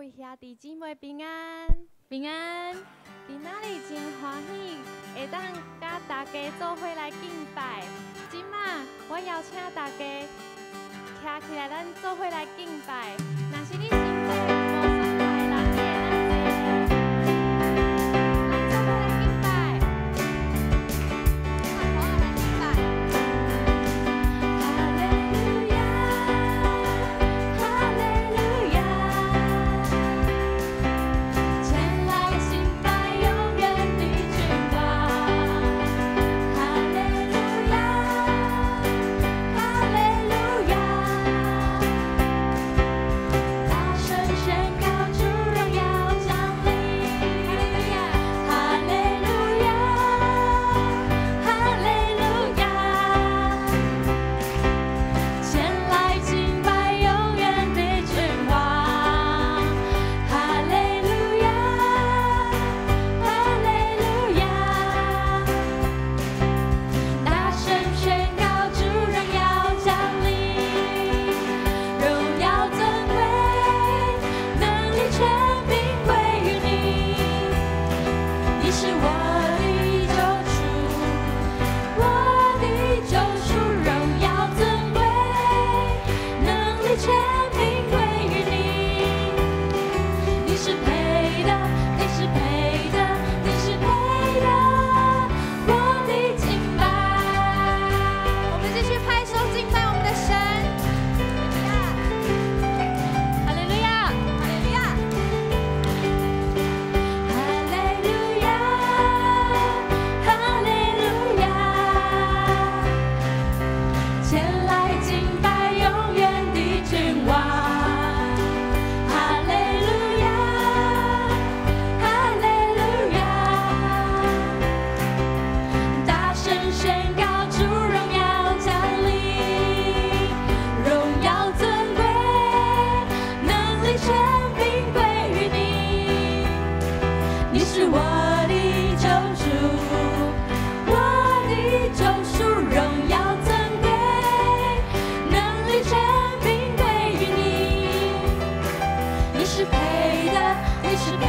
位兄弟姊妹平安，平安。今仔日真歡喜，會當佮大家做伙來敬拜。這馬我邀請大家徛起來，咱做伙來敬拜。若是你身體無爽快的人，你會當坐咧。咱做伙來敬拜。喊口號來敬拜。哈利路亞，哈利路亞，前來敬拜永遠的君王。哈利路亞，哈利路亞，大聲宣告主榮耀降臨。哈利路亞，哈利路亞，前來敬拜永遠的君王。哈利路亞，哈利路亞，大聲宣告主榮耀降臨，榮耀尊貴，能力權柄歸於你。你是我的救主，我的救贖，榮耀尊貴，能力權柄歸於你。你是配的，你是配的，你是配的，我的敬拜。我們繼續拍手敬拜我們的神。哈利路亞，哈利路亞，哈利路亞，哈利路亞，前來敬拜永遠的君王。哈利路亞，哈利路亞，大聲宣告主榮耀降臨，榮耀尊貴，能力權柄歸於你。你是我的救主，我的救贖，榮耀尊貴，能力權柄歸於你。你是配的，你是配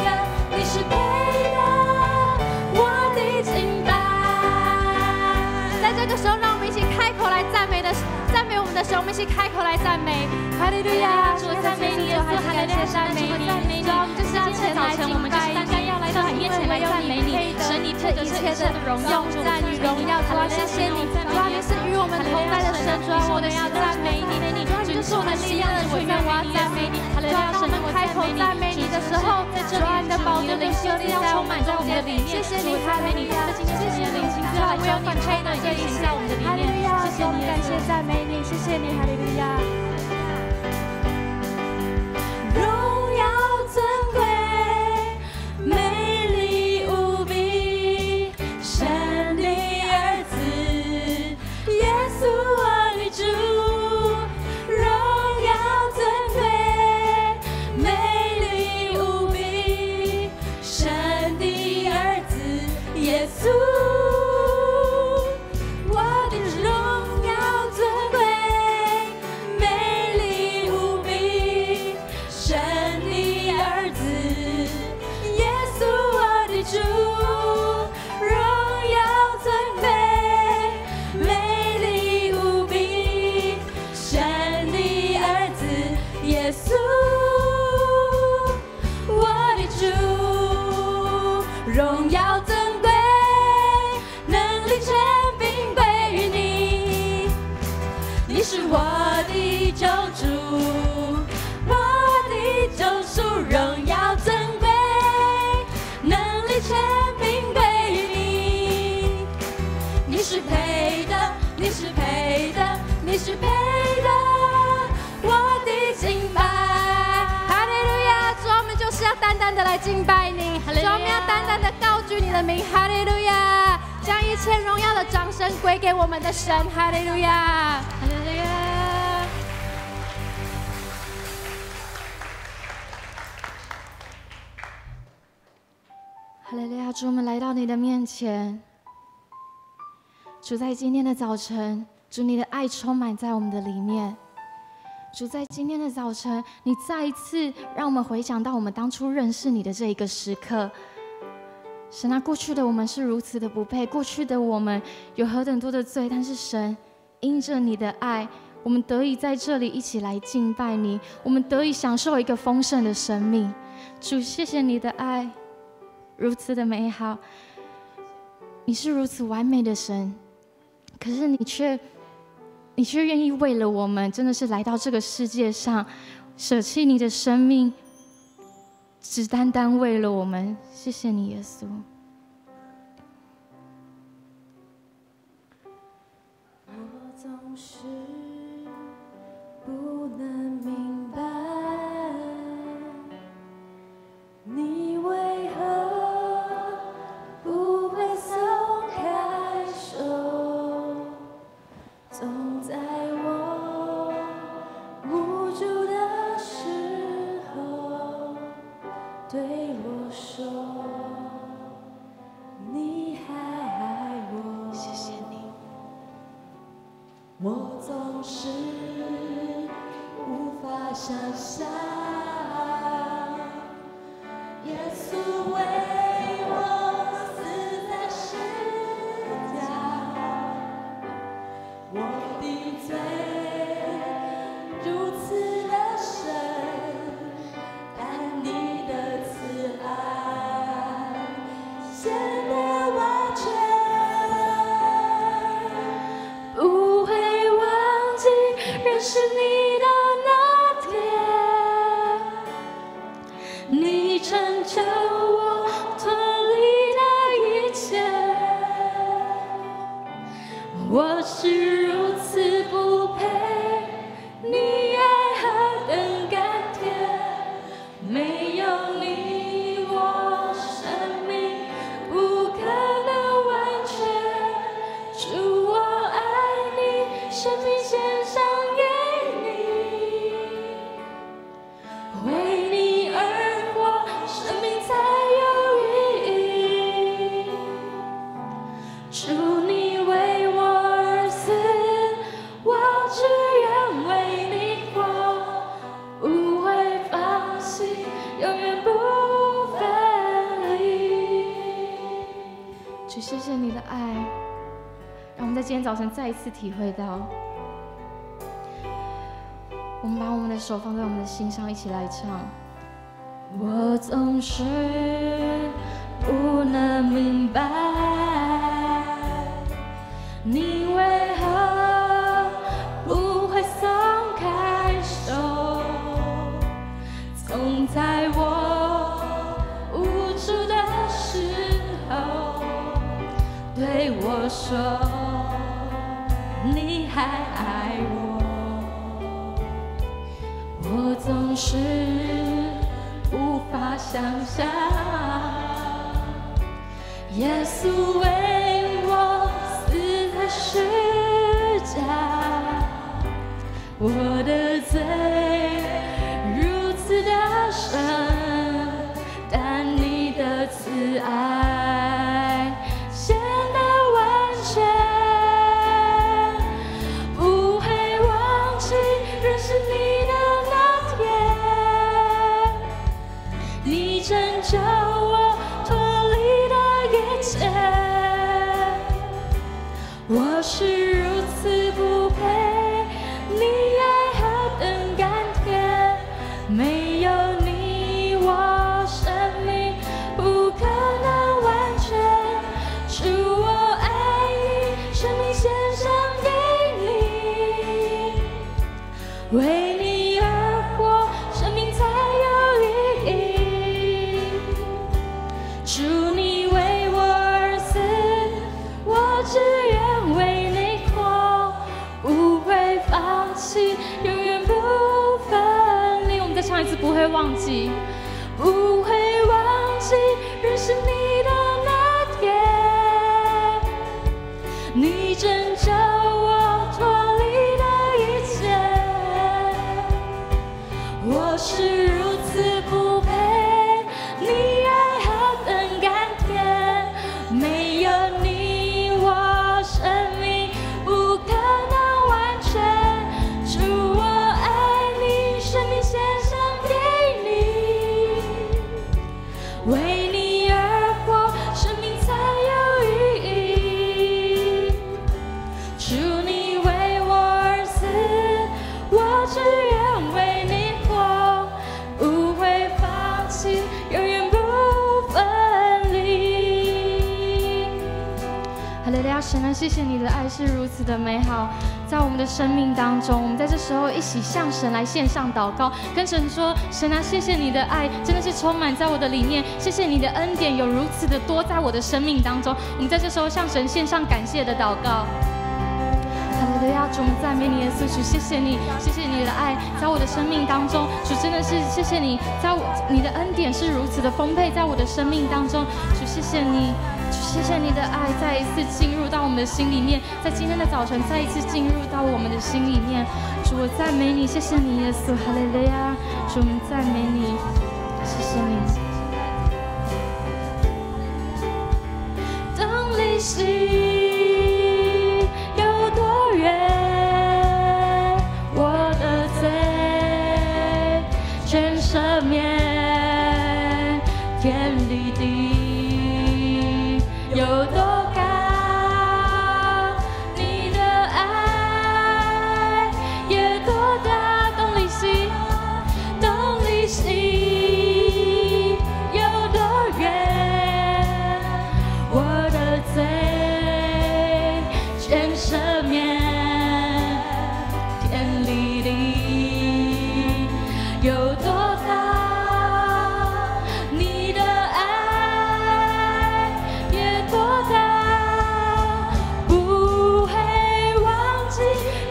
的，你是配的，我的敬拜。在這個時候，讓我們一起開口來讚美的，讚美我們的神。我們一起開口來讚美。哈利路亞，主讚美你，耶穌，哈利路亞，讚美你。主，我們就是要前來敬拜，單單要來到你面前來讚美你。神，你配得這一切的榮耀、讚與榮耀。主啊，謝謝你，主啊，你是與我們同在的神。主啊，我們要讚美你。主啊，你就是我們喜樂的泉源，我要讚美你。主啊，當我們開口讚美你的時候，主啊，你的寶座就設立在我們中間。謝謝你，哈利路亞，謝謝你，主啊，唯有你配得這一切。哈利路亞，主，我們感謝讚美你，謝謝你，哈利路亞。榮耀尊貴，美麗無比，神的兒子，耶穌我的主。榮耀尊貴，美麗無比，神的兒子，耶穌我的榮耀尊貴，美麗無比，神的兒子，耶穌我的主。榮耀尊貴，美麗無比，神的兒子，耶穌我的主。榮耀尊貴，能力權柄歸於你。你是我的救主，我的救贖，榮耀尊貴，能力權柄歸於你。你是配的，你是配的，你是配的，我的敬拜。哈利路亞，主，我們就是要單單的來敬拜你，主，我們要單單的高舉你的名，哈利路亞，將一切榮耀的掌聲歸給我們的神，哈利路亞，哈利路亞。哈利路亞，主，我們來到你的面前。主，在今天的早晨，主，你的愛充滿在我們的裡面。主，在今天的早晨，你再一次让我们回想到我们当初认识你的这一个时刻。神啊，过去的我们是如此的不配，过去的我们有何等多的罪，但是神因着你的爱，我们得以在这里一起来敬拜你，我们得以享受一个丰盛的生命。主，谢谢你的爱如此的美好，你是如此完美的神，可是你却愿意为了我们，真的是来到这个世界上，舍弃你的生命，只单单为了我们。谢谢你，耶稣。我总是不能明白，你为何不會鬆開手，總在我無助的時候對我說，你還愛我。謝謝你。我總是無法想象，耶穌為我死在十架，我的罪如此的深，但你的慈愛顯得完全。不會忘記認識你的那天，你拯救我脫離的一切，我是如此不配，你愛何等甘甜，沒有你我生命不可能完全。主，我愛你，生命獻上給你，為你而活，生命才有意義。主，你為我而死，我只願為你活，不會放棄，永遠不分離。主，謝謝你的愛，讓我們在今天早晨再一次體會到。我們把我們的手放在我們的心上，一起來唱。我總是不能明白，你為何不會鬆開手，總在我無助的時候對我說，你還愛我。我總是無法想象，耶穌為我死在十架，我的罪如此的深，但你的慈愛顯得完全。不會忘記認識你的那天，你拯救我脫離的一切，我是如此不配，你愛何等甘甜，沒有你我生命不可能完全。主，我愛你，生命獻上給你，為你而活，生命才有意義。主，你為我而死，我只願為你活，不會放棄，永遠不分離。我們再唱一次，不會忘記，不會忘記認識你的那天，你拯救我脫離的一切，我是如此不配，你愛何等甘甜，沒有你我生命不可能完全。主，我愛你，為你而活，生命才有意義。主，你為我而死，我只願為你活，不會放棄，永遠不分離。哈利路亞，神啊，謝謝你的愛是如此的美好，在我們的生命當中，我們在這時候一起向神來獻上禱告，跟神說：神啊，謝謝你的愛，真的是充滿在我的裡面，謝謝你的恩典有如此的多在我的生命當中。我們在這時候向神獻上感謝的禱告。哈利路亞，主，我們讚美你，耶穌，主，謝謝你，謝謝你的愛在我的生命當中，主，真的是謝謝你，在我你的恩典是如此的豐沛，在我的生命當中，主，謝謝你。主，謝謝你的愛再一次進入到我們的心裡面，在今天的早晨再一次進入到我們的心裡面。主，我讚美你，謝謝你，耶穌，哈利路亞。主，我們讚美你，謝謝你。東離西有多遠，我的罪全赦免，天離地有多高，你的愛也多大。東離西，東離西有多遠，我的罪全赦免，天離地有多高，你的愛也多大，不會忘記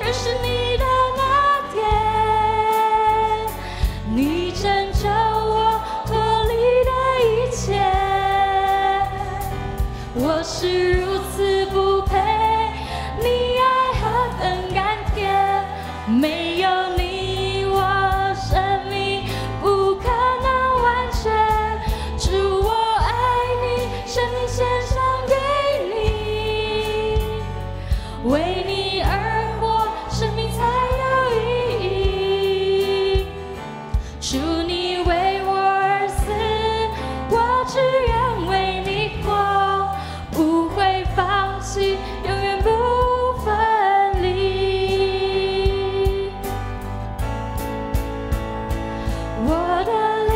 認識你的那天，你拯救我脫離的一切，我是如此不配，你愛何等甘甜，沒有你我生命不可能完全。主，我愛你，生命獻上給你，為你而活，生命才有意義。主，你為我而死，我只願為你活，不會放棄，永遠不分離。我的靈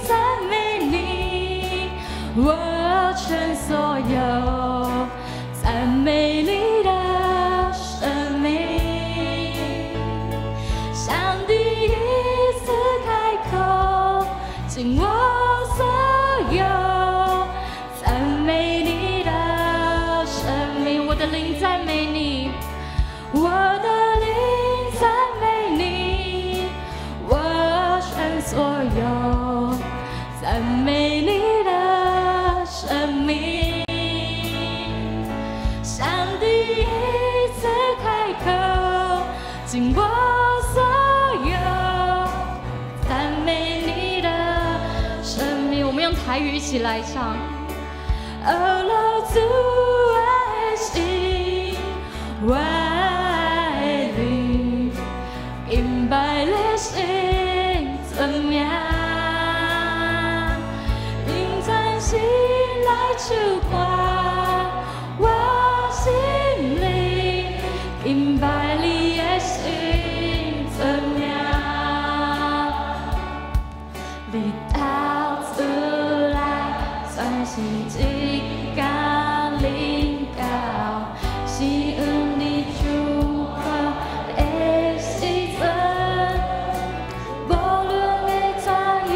讚美你，我全所有讚美你的生命。向第一次開口，盡我所有讚美你的生命。我的靈讚美你，我的靈讚美你，我全所有讚美你的生命。向第一次開口，盡我所有讚美你的生命。我們用台語一起來唱。哦，老主的心，我的靈，敬拜你聖尊名，用全心來唱歌，我心靈敬拜你的聖尊名。你投出來，全新一天臨到，是恩你祝福的時陣，無論會怎樣，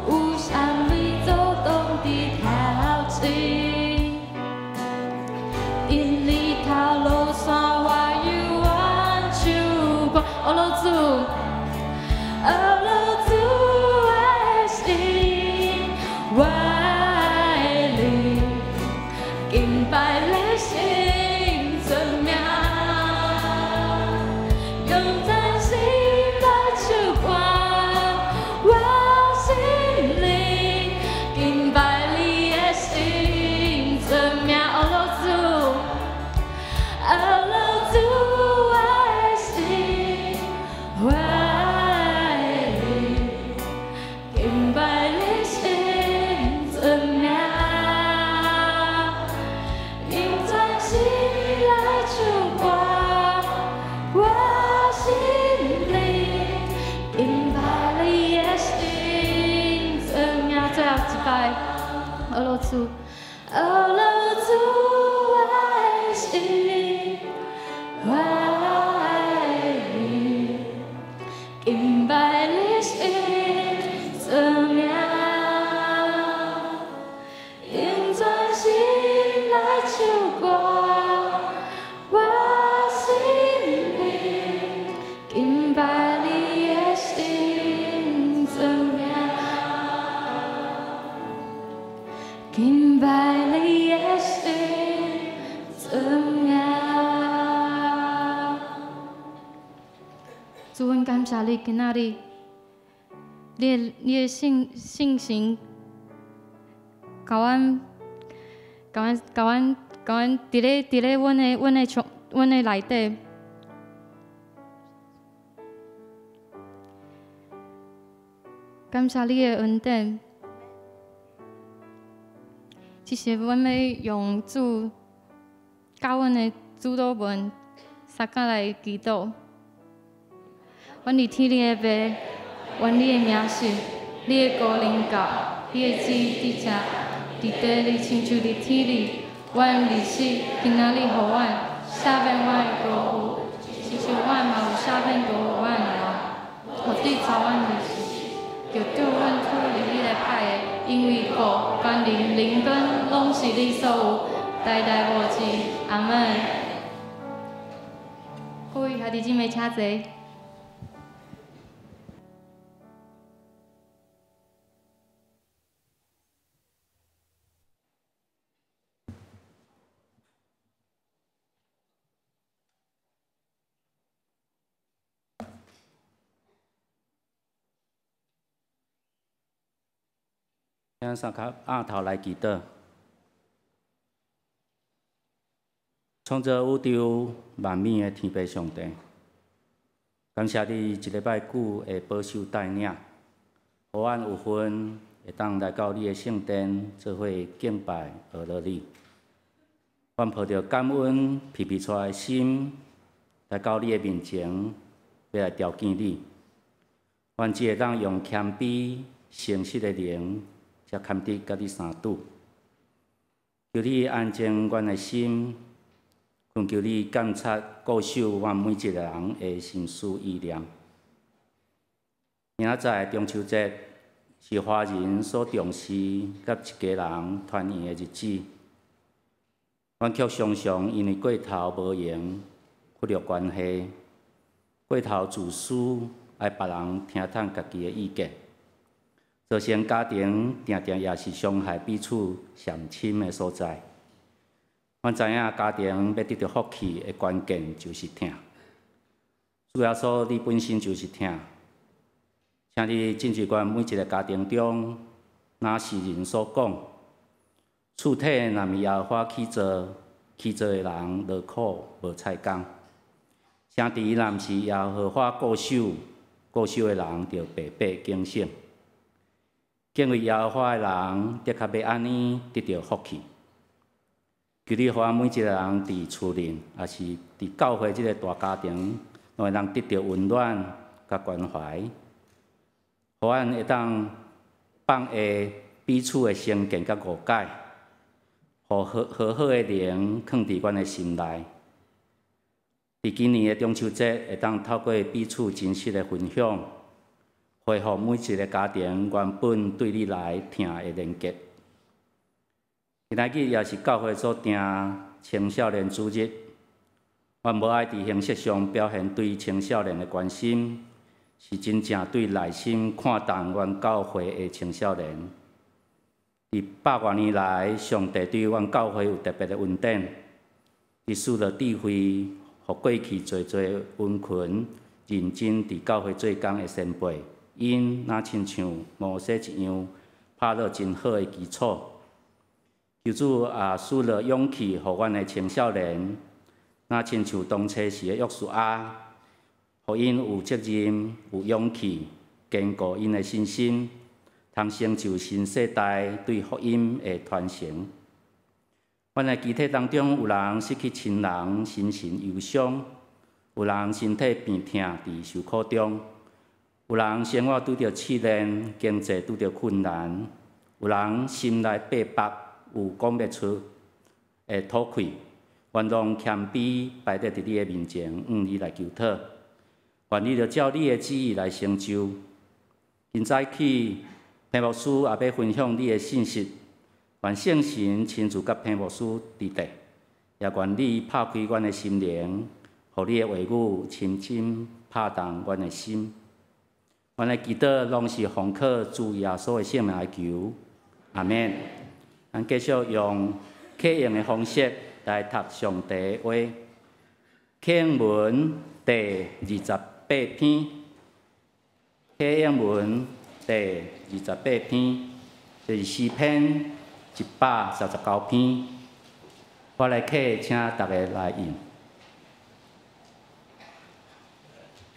有啥物阻擋佇頭前？佇日頭落山，我猶原唱歌。哦，老主，哦，老主的心，我的靈，敬拜你聖尊名，用全心來唱歌，我心靈敬拜你的聖尊名。哦，老主，哦，老主的心，我。一擺，阿羅主，阿羅主，我的心，我愛你，敬拜你聖尊名，用全心來唱歌，我心靈敬拜你的聖尊名，敬拜你的聖尊名。主，阮感謝你，今仔日，你的聖神，共阮，共阮，共阮，共阮佇咧阮的內底。感謝你的恩典，只是阮欲用主教阮的主禱文，相共來祈禱。阮佇天頂的父，願你的名聖，你的國臨到，你的旨意佇遮，佇地裡親像佇天裡。阮日食今仔日予阮，赦免阮的過誤，親像阮嘛有赦免過誤阮的人。予得著阮的時，就救阮脫離彼个歹的，因為國、權能、靈根攏是你所有，代代無盡。阿門。各位兄弟姊妹，請坐。請三跤額頭來祈禱。創造宇宙萬物的天父上帝，感謝你一禮拜久的保守帶領，予阮有份會當來到你的聖殿做伙敬拜阿羅你。阮抱著感恩皮皮出的心來到你的面前，欲來朝見你。阮只會當用謙卑、誠實的靈，才堪得佮你相拄。求你安靜阮的心，懇求你監察顧守阮每一个人的心思意念。明仔載中秋節是華人所重視佮一家人團圓的日子，阮卻常常因為過頭無閒，忽略關係，過頭自私，愛別人聽探家己的意見。造成家庭定定也是傷害彼此上深的所在。阮知影家庭欲得著福氣的關鍵就是疼。主耶穌，你本身就是疼，請你進入阮每一个家庭中，若是人所講，厝體若毋耶和華起造，起造的人勞苦無彩工。城池若毋是耶和華固守，固守的人就白白警醒。敬畏耶和華的人，的確欲按呢得著福氣。求你予阮每一个人佇厝內，抑是佇教會這个大家庭，攏會當得著溫暖佮關懷，予阮會當放下彼此的成見佮誤解，予和和好的靈藏佇阮的心內。佇今年的中秋節，會當透過彼此真實的分享，恢復每一个家庭原本對你來疼的連結。今仔日也是教會所定青少年主日，阮無愛佇形式上表現對青少年的關心，是真正對內心看重阮教會的青少年。佇百外年來，上帝對阮教會有特別的恩典，伊賜了智慧，予過去濟濟殷勤認真佇教會做工的先輩，𪜶若親像摩西一樣，拍落真好的基礎。求主也賜了勇氣，予阮的青少年，若親像當初時的約書亞，予𪜶有責任、有勇氣，堅固𪜶的信心，通成就新世代對福音的傳承。阮的肢體當中有人失去親人，心神憂傷；有人身體病痛，佇受苦中；有人生活拄著試煉，經濟拄著困難；有人心內百縛，有講袂出的吐氣，願讓謙卑擺佇你的面前，向你來求討。願你著照你的旨意來成就。今早起，彭牧師也欲分享你的信息，願聖神親自佮彭牧師佇咧，也願你拍開阮的心靈，予你的話語深深拍動阮的心。阮的祈禱攏是奉靠主耶穌的聖名來求，阿們。咱繼續用啟應的方式來讀上帝的話。啟應文第二十八篇，啟應文第二十八篇，就是詩篇139篇。我來啟，請大家來應。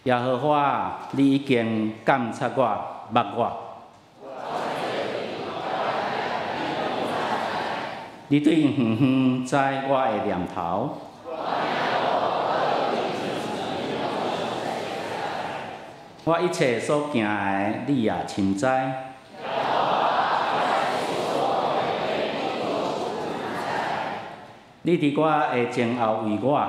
耶和華，你已經監察我，捌我。你對遠遠知我的念頭。我一切所行的，你也深知。你佇我的前後為我。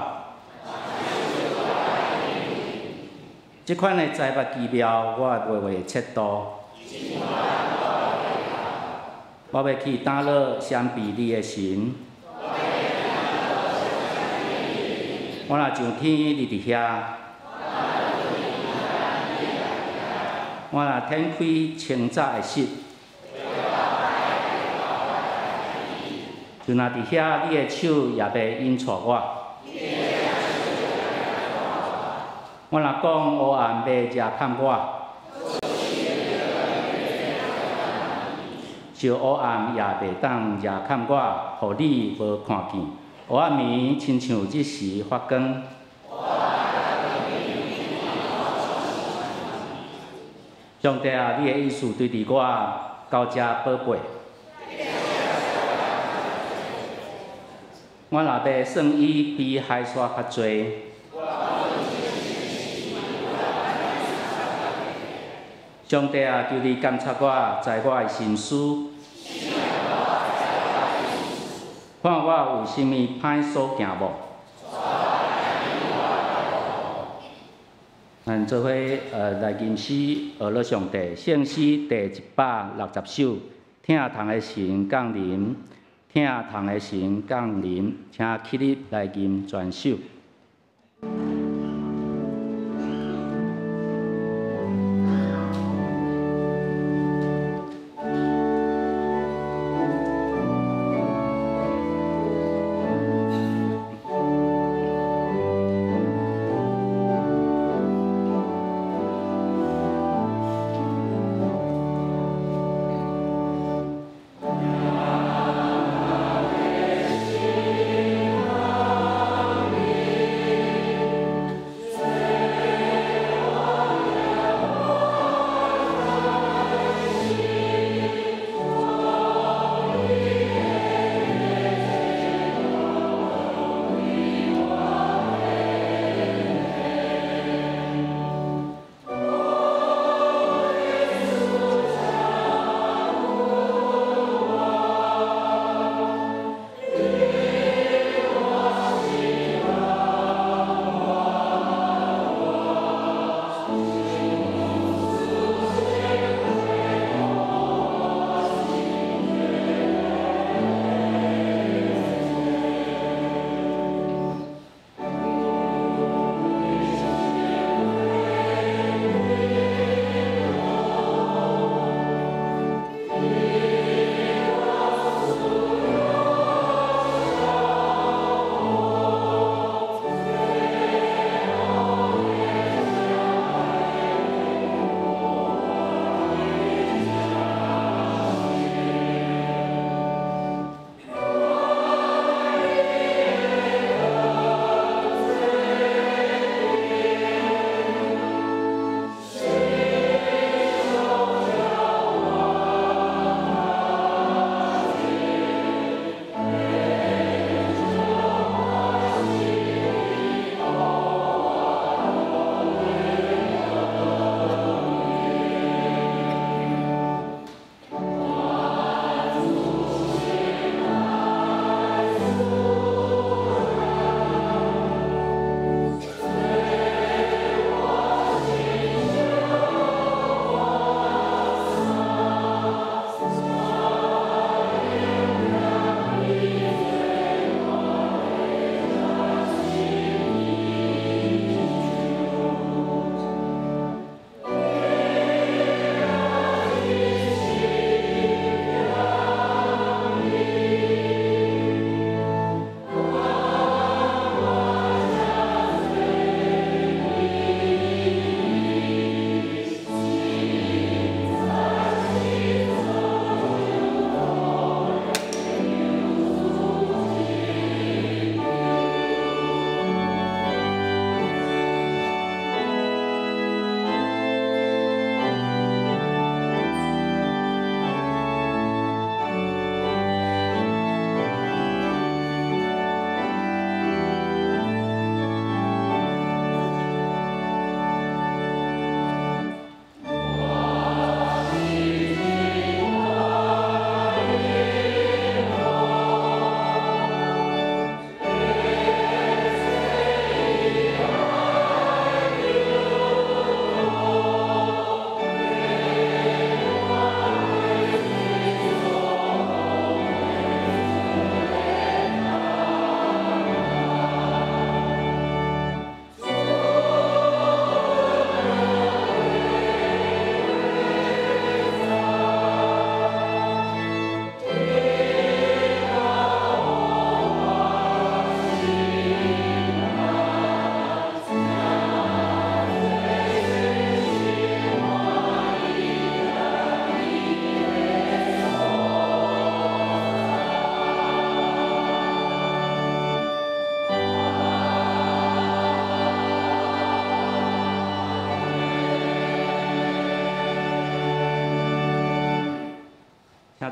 這款的災罰奇妙，我袂會測度。我欲去佗落閃避你的神？我若上天，你佇遐；我若展開清早的翼，就若佇遐，你的手也欲引帶我。我若講黑暗欲遮蓋我，就黑暗也袂當遮蓋我，予你無看見。黑暗暝親像日時發光。上帝啊，你的意思對佇我到這寶貝。我若欲算伊比海沙較濟。上帝啊，求你監察我，知我的心思，看我有啥物歹所行無？咱做伙來吟詩，學樂上帝聖詩第160首，疼痛的神降臨，疼痛的神降臨，請起立來吟全首。神。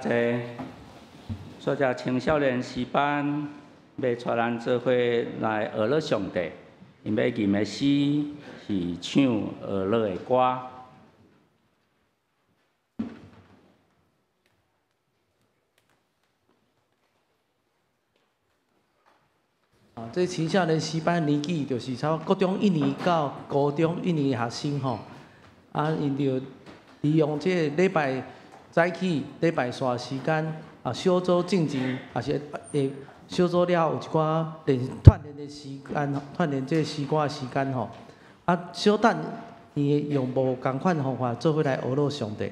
济，煞遮青少年诗班欲𤆬咱做伙來學樂上帝，𪜶欲吟的詩是唱學樂的歌。啊，這青少年詩班年紀就是差不多國中一年到高中一年的學生吼，啊，𪜶就利用這個禮拜早起、禮拜散時間，啊，小組進前，也是會小組了後有一寡練鍛鍊的時間，鍛鍊這個詩歌的時間吼。啊，小等伊會用無仝款方法做伙來學樂上帝。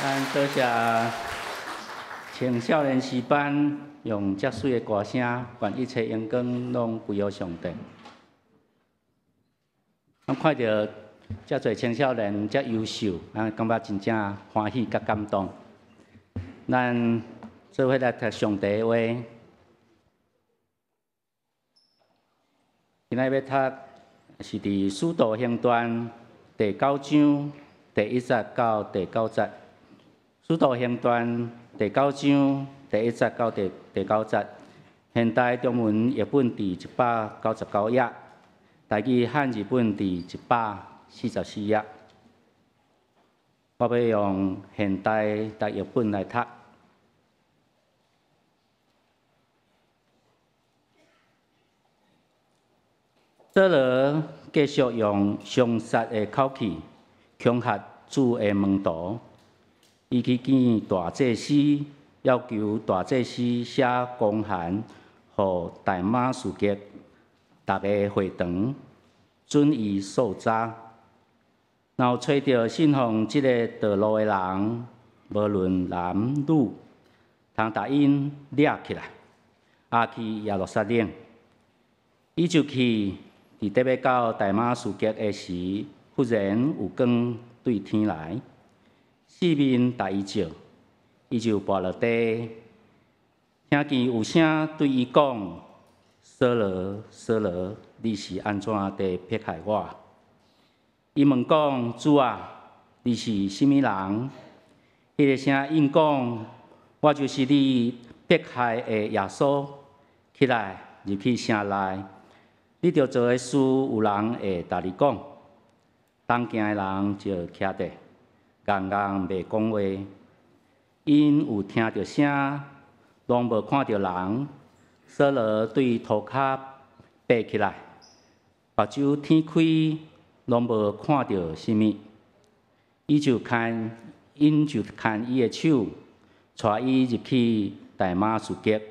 咱多謝青少年詩班用遮媠的歌聲，願一切榮光攏歸予上帝。咱看著遮濟青少年遮優秀，咱感覺真正歡喜佮感動。咱做伙來讀上帝的話，今仔欲讀是佇《使徒行傳》第九章第一節到第九節，《使徒行傳》第九章第一節到第九節，現代中文譯本佇199頁，台語漢字本佇144頁。我欲用現代台譯本來讀。掃羅繼續用兇殺的口氣恐嚇主的門徒。伊去見大祭司，要求大祭司寫公函予大馬士革逐个會堂，准伊搜查。若有揣著信奉這个道路的人，無論男女，通共𪜶掠起來，押去耶路撒冷。伊就去，佇咧欲到大馬士革的時，忽然有光對天來，四面共伊照，伊就跋落地，聽見有聲對伊講：掃羅，掃羅，你是按怎佇迫害我？伊問講：主啊，你是啥物人？彼个聲應講：我就是你迫害的耶穌。起來，入去城內，你著做的事，有人會共你講。同行的人就徛著，愣愣袂講話，𪜶有聽著聲，攏無看著人。掃羅對塗跤爬起來，目睭天開，攏無看著啥物。伊就牽，𪜶就牽伊的手，帶伊入去大馬士革。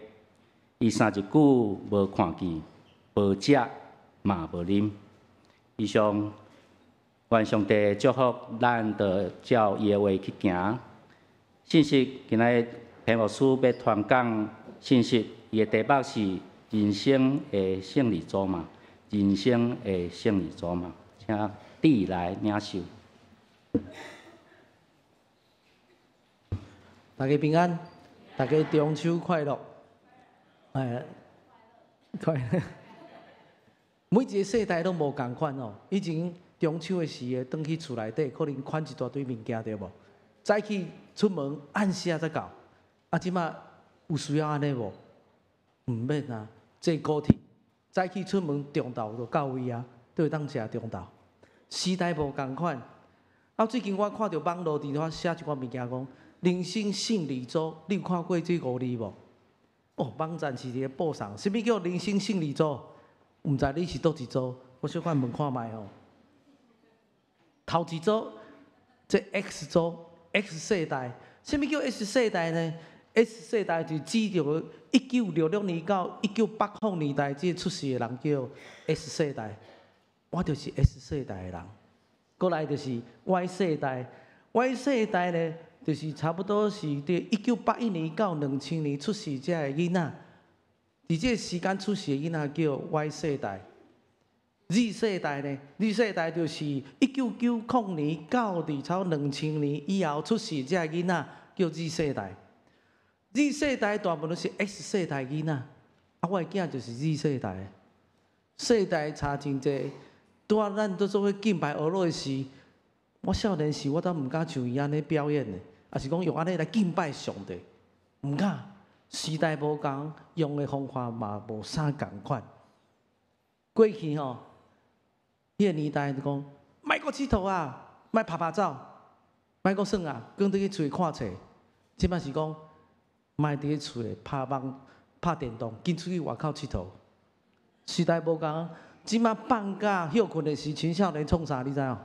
伊三日久無看見，無食嘛無啉。以上，願上帝祝福咱，就照伊的話去行。信息今仔日彭牧師欲傳講信息，伊的題目是人生的勝利組嘛，人生的勝利組嘛，請弟來領受。大家平安，大家中秋快樂。哎，快樂。每一个世代攏無仝款哦。以前中秋的時會轉去厝內底，可能款一大堆物件對無？早起出門，暗時才到。啊，這馬有需要按呢無？毋免啊，坐高鐵，早起出門，中晝就到位啊，都會當食中晝。時代無仝款。啊，最近我看著網路佇咧寫一寡物件，講人生勝利組，你有看過這五字無？哦，網站是佇咧報送，啥物叫人生勝利組？毋知你是佗一組，我小可問看覓吼。頭一組，這 X 組，X 世代，啥物叫 X 世代呢？X 世代就指著1966年到1980年代這出世的人叫 X 世代，我就是 X 世代的人。過來就是 Y 世代，Y 世代呢，就是差不多是佇1981年到2000年出世這个囡仔，佇這个時間出世的囡仔叫 Y 世代。Z 世代呢？Z 世代就是1990年到佇差不多2000年以後出世這个囡仔叫 Z 世代。Z 世代大部分攏是 X 世代囡仔，啊，我的囝就是 Z 世代。世代差真濟，拄仔咱都做伙敬拜阿羅的時，我少年時我都毋敢像伊按呢表演的，抑是講用按呢來敬拜上帝，毋敢。時代無仝，用的方法嘛無啥仝款。過去吼，彼个年代就講，莫閣𨑨迌啊，莫拍拍走，莫閣耍啊，轉轉去厝看冊。這擺是講，莫佇咧厝內拍網、拍電動，緊出去外口𨑨迌。時代無仝，這擺放假歇睏的時，青少年創啥你知無？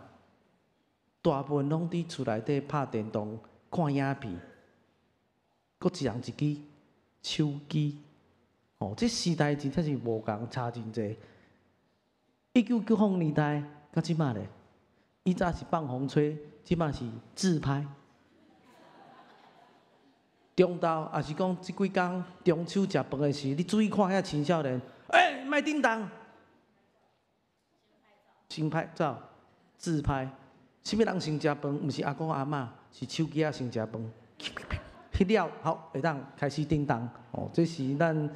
大部分攏佇厝內底拍電動、看影片，閣一人一支手機。哦，這時代真正是無仝，差真濟。1990年代到這擺咧，以早是放風吹，這擺是自拍。中晝抑是講這幾工中秋食飯的時，你注意看遐青少年，欸，莫叮當，先拍照、自拍。啥物人先食飯？毋是阿公阿嬤，是手機仔先食飯。翕了好，會當開始叮當。哦，這是咱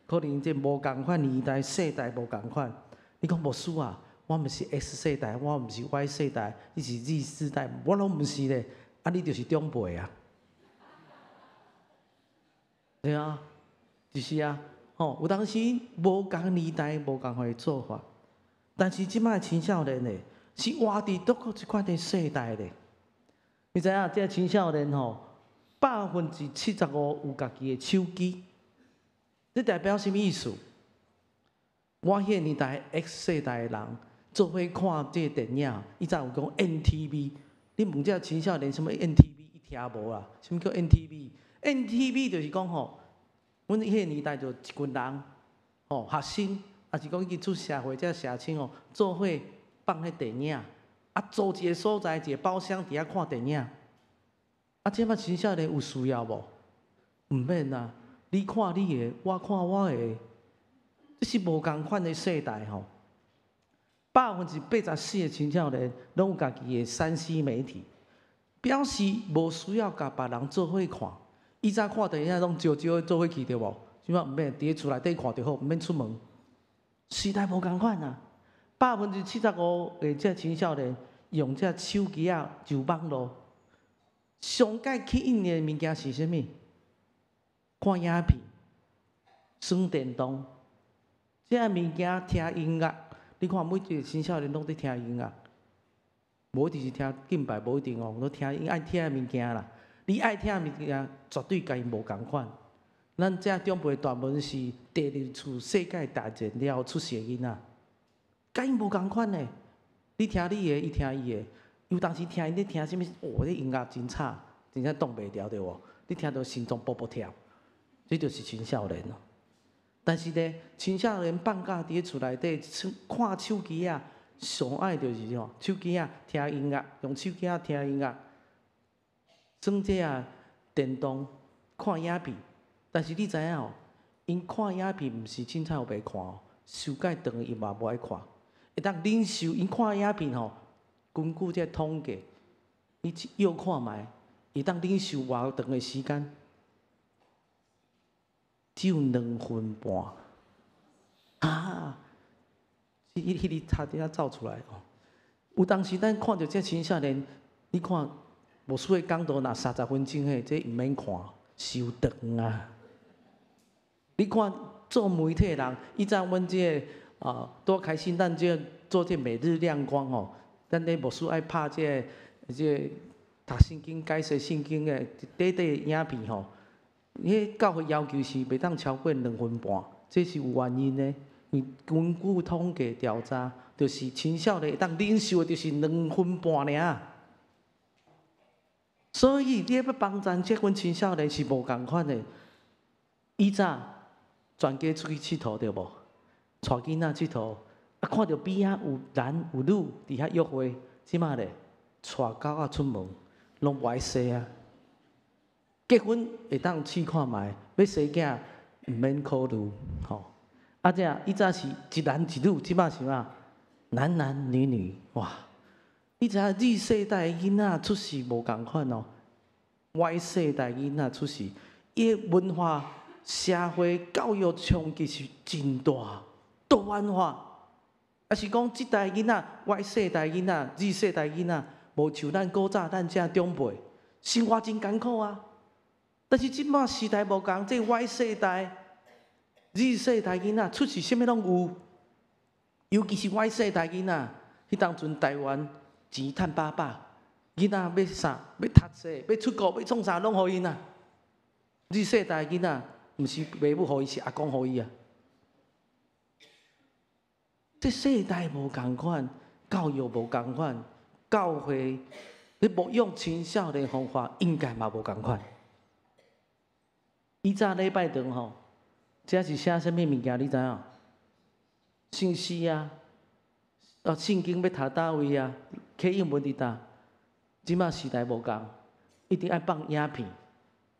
可能這無仝款年代，世代無仝款。你講牧師啊，我毋是 X 世代，我毋是 Y 世代，你是 Z 世代，我攏毋是咧。啊，你就是長輩啊。對啊，就是啊，吼，有當時無仝年代，無仝款的做法。但是這擺青少年咧，是活佇佗閣這款的世代咧。你知影，這青少年吼，75%有家己的手機，這代表啥物意思？我彼个年代 X 世代的人做伙看這个電影，以前有講 NTV，你問這青少年啥物 NTV，伊聽無啦？啥物叫 NTV？NTV 就是講吼，阮彼個年代就一群人，吼學生，抑是講已經出社會這社青吼，做伙放彼電影，啊租一個所在，一個包廂佇遐看電影。啊，這擺青少年有需要無？毋免啊，你看你的，我看我的，這是無仝款的世代吼。84%的青少年攏有家己的3C 媒體，表示無需要共別人做伙看。以前看電影攏招招做伙去對無？這擺毋免，佇咧厝內底看就好，毋免出門。時代無仝款啊！75%的這青少年用這手機仔就網路，上蓋吸引的物件是啥物？看影片、耍電動，這物件聽音樂。你看每一个青少年攏佇聽音樂，無一定是聽敬拜，無一定哦，攏聽𪜶愛聽的物件啦。你愛聽的物件，絕對共𪜶無仝款。咱這長輩大部分是第二次世界大戰了後出世的囡仔，共𪜶無仝款的。你聽你的，伊聽伊的。有當時聽𪜶咧聽啥物，哦，這音樂真吵，真正擋袂牢對無？你聽著心臟噗噗跳，這就是青少年咯。但是呢，青少年放假佇咧厝內底看手機仔，上愛就是啥？手機仔聽音樂，用手機仔聽音樂，耍這啊電動，看影片。但是你知影哦？𪜶看影片毋是凊彩予白看哦，傷蓋長伊嘛無愛看，會當忍受𪜶看影片吼。根據這統計，你臆看覓，會當忍受偌長的時間？只有2分半。啊！彼彼日差點仔走出來哦。有當時咱看著這青少年，你看牧師的講道若30分鐘的，這毋免看，傷長啊！你看做媒體的人，以前阮這个啊，多開心，咱這做這每日亮光吼，咱咧牧師愛拍這个這个讀聖經、解釋聖經的短短影片吼。彼教會要求是袂當超過2分半，這是有原因的。因為根據統計調查，就是青少年會當忍受的，就是兩分半爾。所以你欲幫贊這群青少年是無仝款的。以前全家出去𨑨迌對無？帶囡仔𨑨迌，啊看著邊仔有男有女佇遐約會，這擺咧帶狗仔出門，攏無愛說啊。結婚會當試看覓，欲生囝毋免考慮，吼。啊，這以前是一男一女，這擺是啥？男男女女，哇！你知影 Z 世代的囡仔出世無仝款哦，Y 世代囡仔出世，伊的文化、社會、教育衝擊是真大，多元化。抑是講這代囡仔，Y 世代囡仔、Z 世代囡仔，無像咱古早咱這長輩，生活真艱苦啊。但是這擺時代無仝，這 Y 世代、Z 世代囡仔出世啥物攏有，尤其是 Y 世代囡仔，彼當陣台灣錢趁飽飽，囡仔欲啥，欲讀冊，欲出國，欲創啥攏予𪜶啊。Z 世代囡仔，毋是爸母予伊，是阿公予伊啊。這世代無仝款，教育無仝款，教會咧牧養青少年方法應該嘛無仝款。以前禮拜堂吼，這是寫啥物物件？你知影？聖詩啊，啊聖經欲讀佗位啊？啟應文佇佗？這擺時代無仝，一定愛放影片。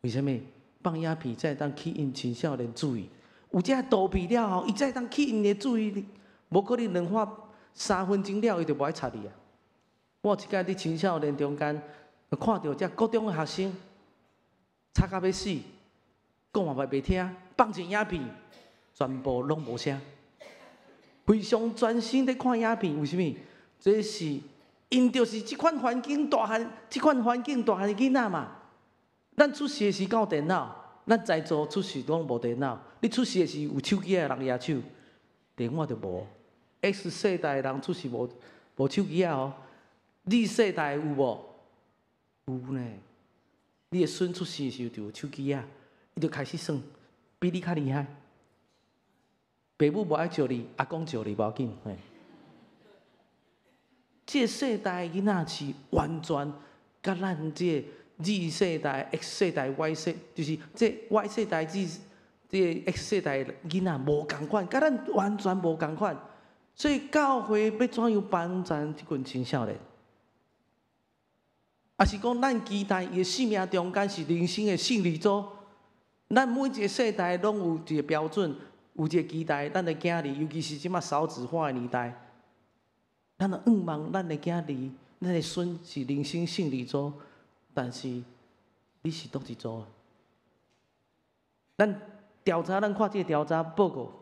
為啥物？放影片才會當吸引青少年注意。有這圖片了後，伊才會當吸引𪜶的注意力。無可能兩話3分鐘了，伊就無愛插你啊！我有一擺佇青少年中間，看著這國中的學生，吵甲欲死，講話嘛袂聽，放一個影片，全部攏無聲，非常專心咧看影片。為啥物？這是𪜶就是這款環境大漢，這款環境大漢的囡仔嘛。咱出世的時敢有電腦，咱在座出世攏無電腦。你出世的時有手機的人舉手，電話就無。X 世代的人出世無手機仔哦。Z 世代有無？有呢。你的孫出世的時候就有手機仔，伊就開始耍，比你較厲害。爸母無愛招你，阿公招你無要緊。嘿，這个世代囡仔是完全佮咱這個 Z 世代、X 世代、Y 世，就是這 Y 世代、Z 這個 X 世代囡仔無仝款，佮咱完全無仝款。所以教會欲怎樣幫贊這群青少年？抑是講咱期待伊的生命中間是人生的勝利組？咱每一個世代攏有一個標準，有一個期待，咱的囝兒，尤其是這馬少子化的年代，咱若向望咱的囝兒、咱的孫是人生勝利組，但是你是佗一組？咱調查，咱看這個調查報告，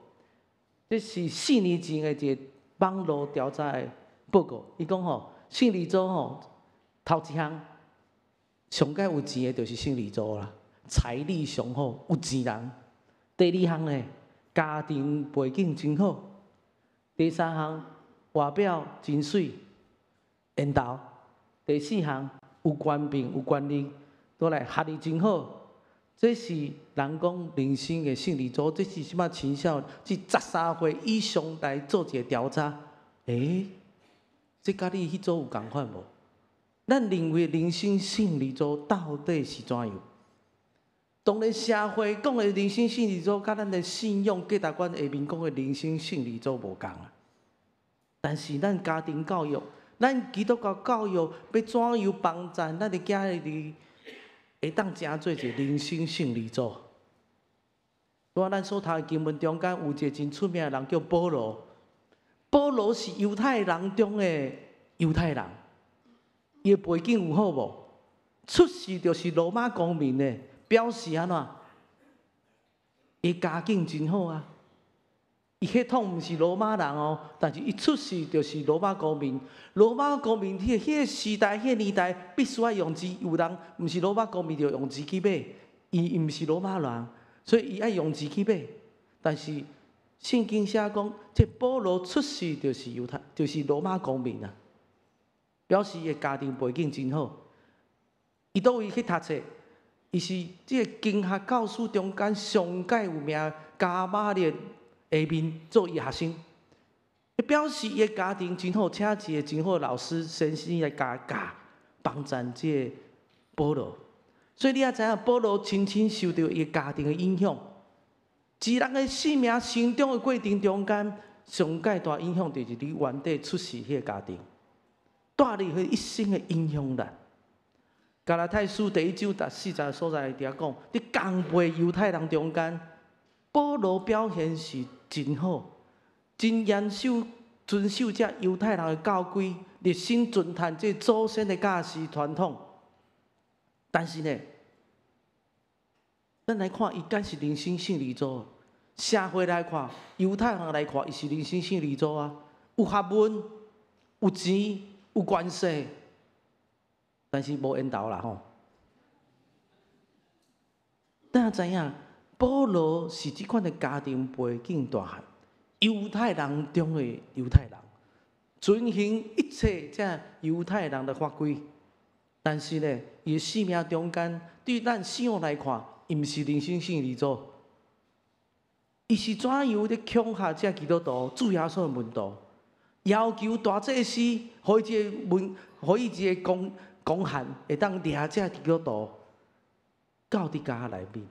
這是4年前的一個網路調查的報告。伊講吼，勝利組吼，頭一項上蓋有錢的，就是勝利組啦，財力上好，有錢人。第二項呢，家庭背景真好。第三項，外表真媠，緣投。第四項，有權柄有權力，閣來學歷真好。這是人講人生的勝利組，這是啥物青少年13歲以上來做一個調查。欸，這佮你彼組有仝款無？咱認為人生勝利組到底是怎樣？當然社會講的人生勝利組，佮咱的信仰價值觀下面講的人生勝利組無仝啊。但是咱家庭教育，咱基督教教育欲怎樣幫助咱的囝兒會當成做一個人生勝利組？拄仔咱所讀的經文中間有一個真出名的人叫保羅，保羅是猶太人中的猶太人，伊的背景有好無？出世就是羅馬公民的，表示按怎？伊家境真好啊！伊血統毋是羅馬人哦，但是伊出世就是羅馬公民。羅馬公民彼個時代、彼個年代，必須愛用錢。有人毋是羅馬公民，就用錢去買。伊毋是羅馬人，所以伊愛用錢去買。但是聖經寫講，這保羅出世就是猶太，就是羅馬公民啊，表示伊的家庭背景真好。伊佗位去讀冊？伊是這個經學教師中間上蓋有名迦瑪列下面做伊學生，表示伊的家庭真好，請一個真好的老師先生來教教幫贊這個保羅。所以你也知影，保羅深深受著伊家庭的影響。一人的生命成長的過程中間，上蓋大影響就是你原底出世彼個家庭，帶入去一生的影響力。加拉太書第一章第四節所在佇遐講，佇共輩猶太人中間，保羅表現是真好，真嚴守遵守這猶太人的教規，熱心遵行這祖先的教示傳統。但是呢，咱來看，伊敢是人生勝利組？社會來看，猶太人來看，伊是人生勝利組啊，有學問，有錢，有權勢。但是無緣投啦吼。咱知影，保羅是這款的家庭背景大漢，猶太人中的猶太人，遵行一切這猶太人的法規。但是呢，伊的生命中間，對咱信仰來看，伊毋是人生勝利組。伊是怎樣咧恐嚇這基督徒、主耶穌的門徒，要求大祭司予伊一個文，予伊一個公公函，會當掠這基督徒到佇監內面。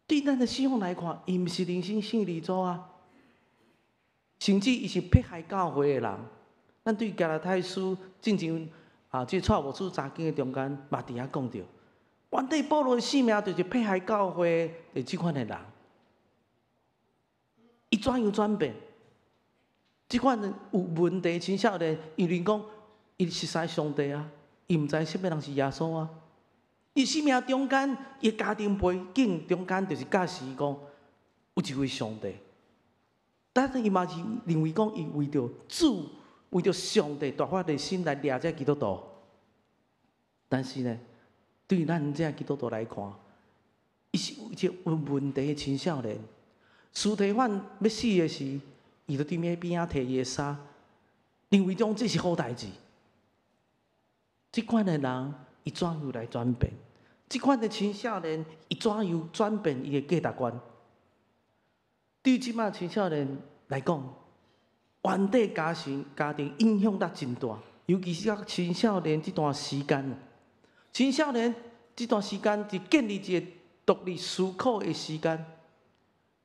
對咱的信仰來看，伊毋是人生勝利組啊，甚至伊是迫害教會的人。咱對加拉太書進前啊，這蔡牧師查經的中間嘛，佇遐講著，原底保羅的生命就是迫害教會的這款的人。伊怎樣轉變？這款有問題青少年，伊認講伊熟似上帝啊，伊毋知啥物人是耶穌啊。伊生命中間，伊家庭背景中間，就是教示伊講有一位上帝。但是伊嘛是認為講，伊為著主，為著上帝大發熱心來掠這基督徒。但是呢，對咱這基督徒來看，伊是有一個有問題的青少年。司提反欲死的時，伊就佇邊仔提伊的衫，認為講這是好代誌。這款的人，伊怎樣來轉變？這款的青少年，伊怎樣轉變伊的價值觀？對這擺青少年來講，原底家庭影響力真大，尤其是到青少年這段時間。青少年這段時間是建立一個獨立思考的時間。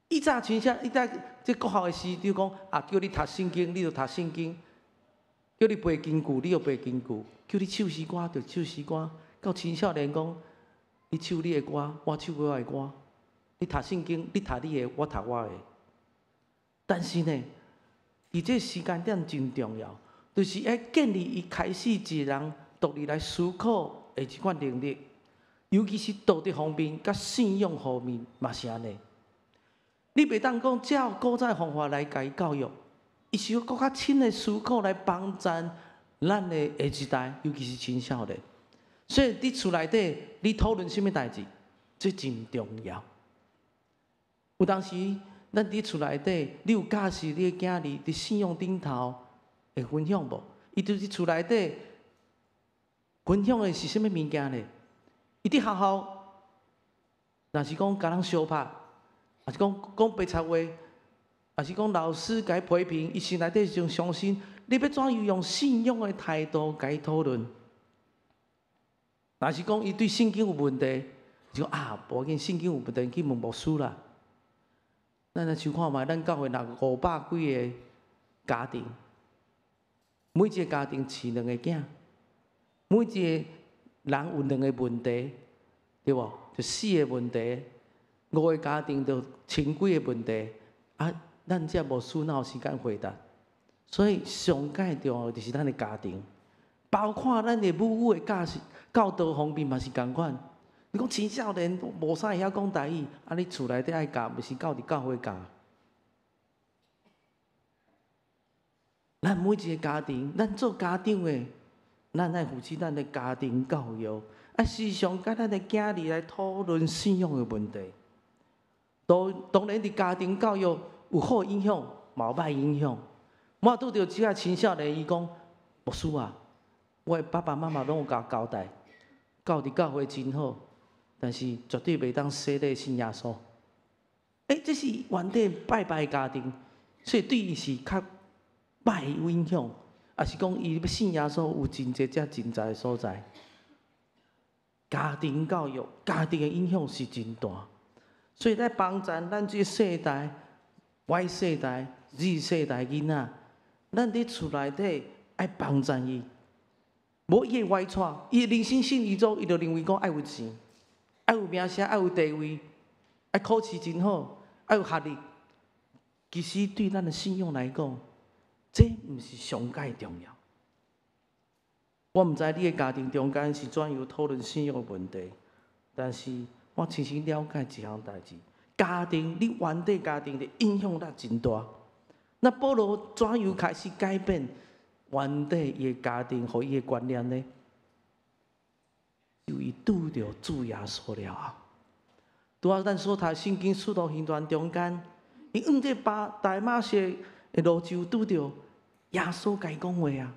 以早親像以早這國校的師長講啊，叫你讀聖經，你就讀聖經；叫你背經句，你就背經句；叫你唱詩歌，就唱詩歌。到青少年講，你唱你的歌，我唱我的歌；你讀聖經，你讀你的，我讀我的。但是呢，佇這時間點真重要，就是愛建立伊開始一個人獨立來思考的這款能力，尤其是道德方面、佮信仰方面嘛是按呢。你袂當講照古早方法來共伊教育，伊是欲閣較深的思考來幫助咱的下一代，尤其是青少年。所以佇厝內底，你討論啥物代誌，這真重要。有當時，咱佇厝內底，你有教示你的囝兒佇信仰頂頭會分享無？伊就是厝內底分享的是啥物物件呢？伊佇學校，若是講共人相拍，抑是講講白賊話，抑是講老師共伊批評，伊心內底就傷心。你欲怎樣用信仰的態度共伊討論？若是講伊對聖經有問題，就講啊，無要緊，聖經有問題去問牧師啦。咱來想看覓，咱教會若500幾個家庭，每一個家庭飼兩個囝，每一個人有兩個問題，對無？就四個問題，五個家庭就千幾個問題。啊，咱這牧師哪有時間回答？所以上蓋重要就是咱的家庭，包括咱的母語的教示教導方面嘛是仝款。你講青少年無啥會曉講台語，啊，你厝內底愛教，毋是教佇教會教。咱每一個家庭，咱做家長的，咱愛負責咱的家庭教育，啊，時常佮咱的囝兒來討論信仰的問題。當然，佇家庭教育有好影響，嘛有歹影響。我拄著這個青少年，伊講牧師啊，我的爸爸媽媽攏有共我交代，教佇教會真好，但是絕對袂當洗禮信耶穌。欸，這是原底拜拜的家庭，所以對伊是較歹的影響，抑是講伊欲信耶穌有真濟遮真濟的所在。家庭教育、家庭的影響是真大，所以來幫助咱這個世代、Y 世代、Z 世代囡仔，咱佇厝內底愛幫助伊，無伊會歪躥，伊的人生信義中，伊就認為講愛有錢，愛有名聲，愛有地位，愛考試真好，愛有學歷。其實對咱的信仰來講，這毋是上蓋重要。我毋知你的家庭中間是怎樣討論信仰的問題，但是我親身了解一項代誌：家庭，你原底家庭的影響力真大。那保羅怎樣開始改變原底伊的家庭予伊的觀念呢？就伊拄著主耶穌了後，拄仔咱所讀聖經使徒行傳中間，伊往這巴大馬色的路上拄著耶穌共伊講話啊！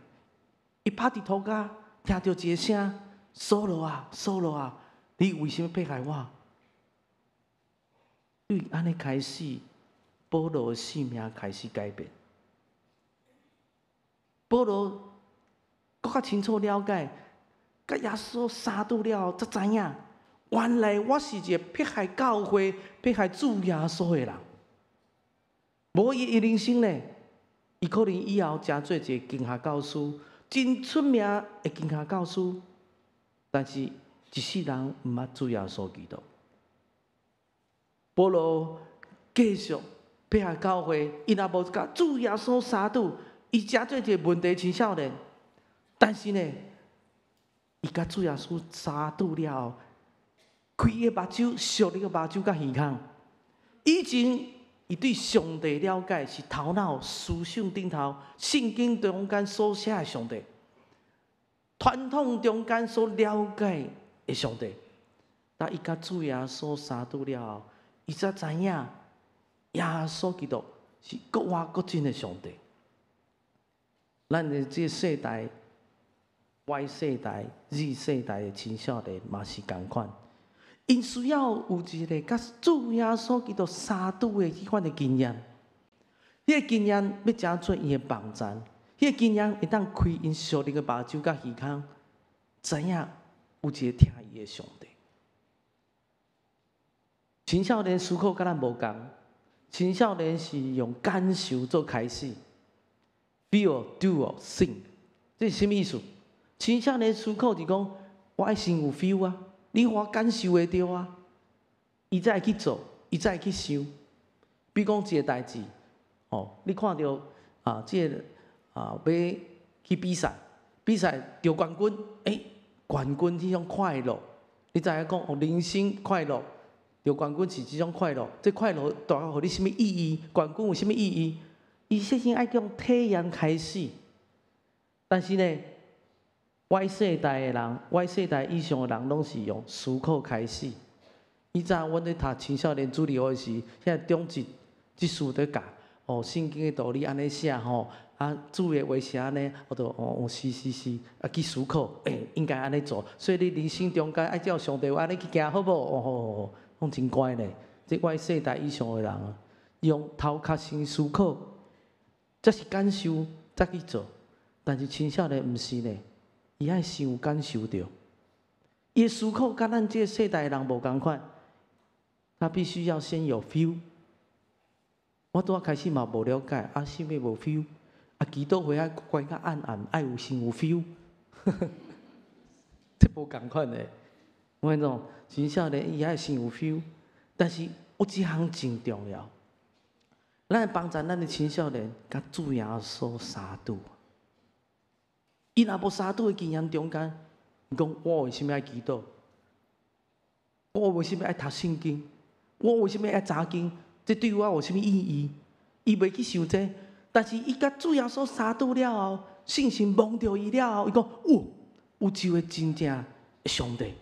伊趴佇塗跤，聽著一個聲：掃羅啊，掃羅啊，你為啥物迫害我？對按呢開始，保羅的生命開始改變。保羅閣較清楚了解，佮耶穌相拄了後，才知影，原來我是一個迫害教會、迫害主耶穌的人。無伊的人生呢，伊可能以後成做一個經學教師，真出名的經學教師，但是一世人毋捌主耶穌基督。保羅繼續迫害教會，伊若無共主耶穌相拄，伊成做一個問題青少年。但是呢，伊共主耶穌相拄了後，開伊的目睭，屬靈的目睭佮耳孔。以前伊對上帝了解是頭腦思想頂頭，聖經中間所寫的上帝，傳統中間所了解的上帝。但伊共主耶穌相拄了後，伊才知影耶穌基督是閣活閣真的上帝。咱的這個世代、Y 世代、Z 世代的青少年嘛是仝款， 𪜶需要有一个佮主耶穌基督相拄的彼款的經驗。彼個經驗欲成做𪜶的幫贊，彼個經驗會當開𪜶屬靈的目睭佮耳孔，知影有一個疼伊的上帝。青少年思考佮咱無仝，青少年是用感受做開始，feel, do, think，這是啥物意思？青少年思考是講，我愛先有 feel 啊，你予我感受會著啊，伊才會去做，伊才會去想。比如講一個代誌，哦，你看著啊，這個啊，欲去比賽，比賽得冠軍，欸，冠軍彼種快樂，你知影講哦，人生快樂，得冠軍是這種快樂，這快樂帶予你啥物意義？冠軍有啥物意義？伊首先愛用體驗開始，但是呢，Y 世代的人，Y 世代以上的人，攏是用思考開始。以前阮咧讀青少年主日學時，遐長執執事佇教，哦，聖經的道理按呢寫吼，啊，主的話是按呢，我就哦，哦，是是是，啊，去思考，欸，應該按呢做，所以你人生中間愛照上帝話按呢去行，好無？哦吼，攏真乖呢。這 Y 世代以上的人啊，用頭殼先思考，才是感受，才去做。但是青少年毋是呢，伊愛先有感受著，伊的思考佮咱這個世代的人無仝款，他必須要先有 feel。我拄仔開始嘛無了解，啊，啥物無 feel？啊，祈禱會愛關較暗暗，愛有先有 feel，這無仝款的。我跟你講，青少年伊愛先有 feel，但是有一項真重要，咱幫助咱的青少年佮主耶穌相拄。伊若無相拄的經驗中間，伊講我為啥物愛祈禱？我為啥物愛讀聖經？我為啥物愛查經？這對我有啥物意義？伊袂去想這，但是伊佮主耶穌相拄了後，信心摸著伊了後，伊講：有，有一位真正的上帝，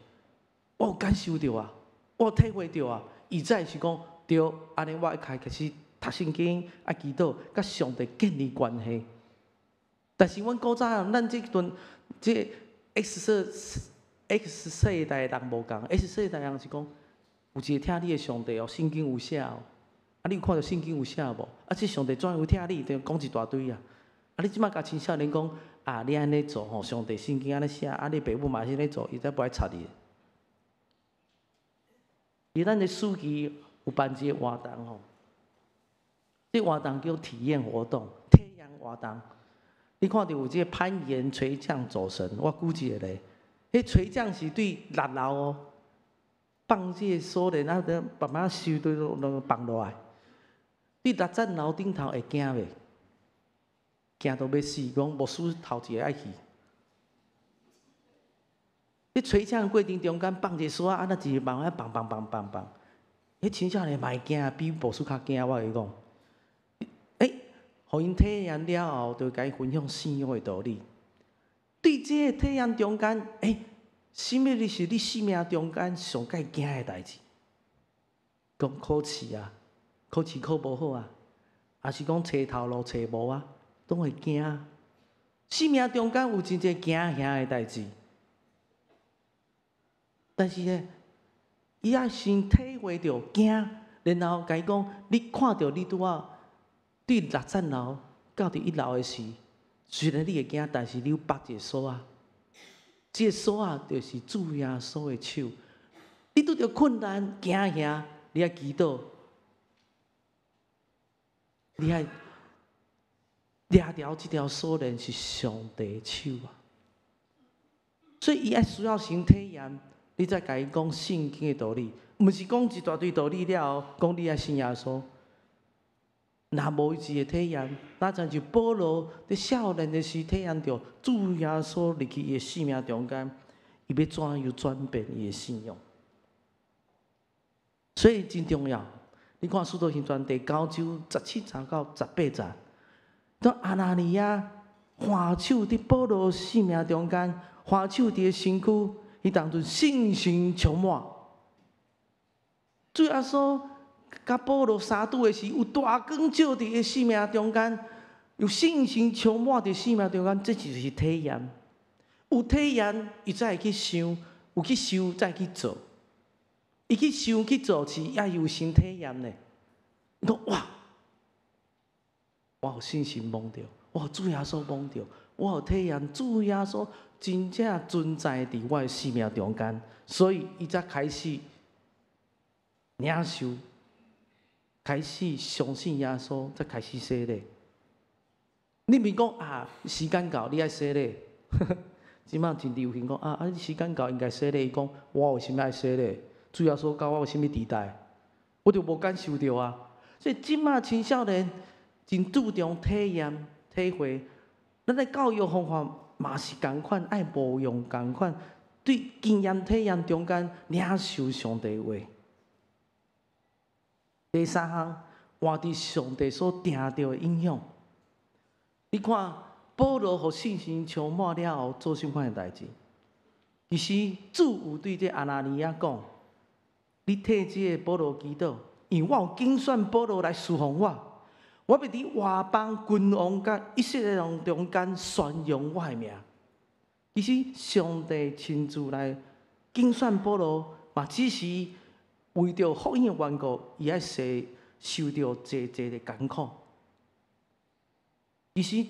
我有感受著啊，我有體會著啊。伊才是講對，按呢我愛開始讀聖經，愛祈禱，佮上帝建立關係。但是阮古早，咱這陣這 X 世代的人無仝，X 世代人是講有一個疼你的上帝哦，聖經有寫哦。啊，你有看著聖經有寫無？啊，這上帝怎樣有疼你？就講一大堆啊。啊，你這擺共青少年講啊，你按呢做吼，上帝聖經按呢寫，啊，你爸母嘛是按呢做，伊才無愛插你。佇咱的暑期有辦一個活動吼，這活動叫體驗活動，體驗活動。你看著有這個攀岩、垂降、走繩，我舉一個例，彼垂降是對六樓哦，放這個鎖鏈啊，慢慢收對攏放落來。你六層樓頂頭會驚袂？驚到欲死，講牧師頭一個愛去。你垂降過程中間放一個索仔，啊，那一直慢慢放放放放放。彼青少年嘛會驚，比牧師較驚。我共你講，欸，予𪜶體驗了後，就共伊分享信仰的道理。對這個體驗中間，欸，啥物是你生命中間上蓋驚的代誌？講考試啊，考試考無好啊，抑是講揣頭路揣無啊，攏會驚。生命中間有真濟驚嚇的代誌，但是呢，伊愛先體會著驚，然後共伊講，你看著你拄仔對六層樓到佇一樓的時，雖然你會驚，但是你有縛一個索仔，這個索仔就是主耶穌的手。你拄著困難驚嚇，你愛祈禱，你愛掠牢這條鎖鏈是上帝的手啊！所以伊愛需要先體驗，你才共伊講聖經的道理，毋是講一大堆道理了後，講你愛信耶穌。若無伊一個體驗，若親像保羅佇少年的時體驗著主耶穌入去伊的生命中間，伊欲怎樣轉變伊的信仰？所以真重要。你看《使徒行傳》第九章十七節到十八節，當亞拿尼亞還手佇保羅生命中間，還手佇伊身軀，彼當陣信心充滿。主耶穌佮保羅相拄的時，有大光照佇伊生命中間，有信心充滿佇生命中間，這就是體驗。有體驗，伊才會去想；有去想，才會去做。伊去想去做是也有新體驗呢。伊講哇，我予信心摸著，我予主耶穌摸著，我有體驗主耶穌真正存在佇我的生命中間，所以伊才開始領受，開始相信耶穌，才開始洗禮。你毋是講啊，時間到你愛洗禮，這擺真流行講啊，啊時間到應該洗禮。伊講我為啥物愛洗禮？主耶穌佮我有啥物期待？我就無感受著啊。所以這擺青少年真注重體驗、體會。咱的教育方法嘛是仝款，愛模樣仝款，對經驗體驗中間領受上帝話。第三項，活佇上帝所定著的影響。你看，保羅予聖神充滿了後，做啥款的代誌？其實主有對這亞拿尼亞講：你替這个保羅祈禱，因為我有揀選保羅來侍奉我，我欲佇外邦君王佮以色列人中間宣揚我的名。其實上帝親自來揀選保羅，嘛只是為著福音的緣故，伊愛受受著濟濟的艱苦。其實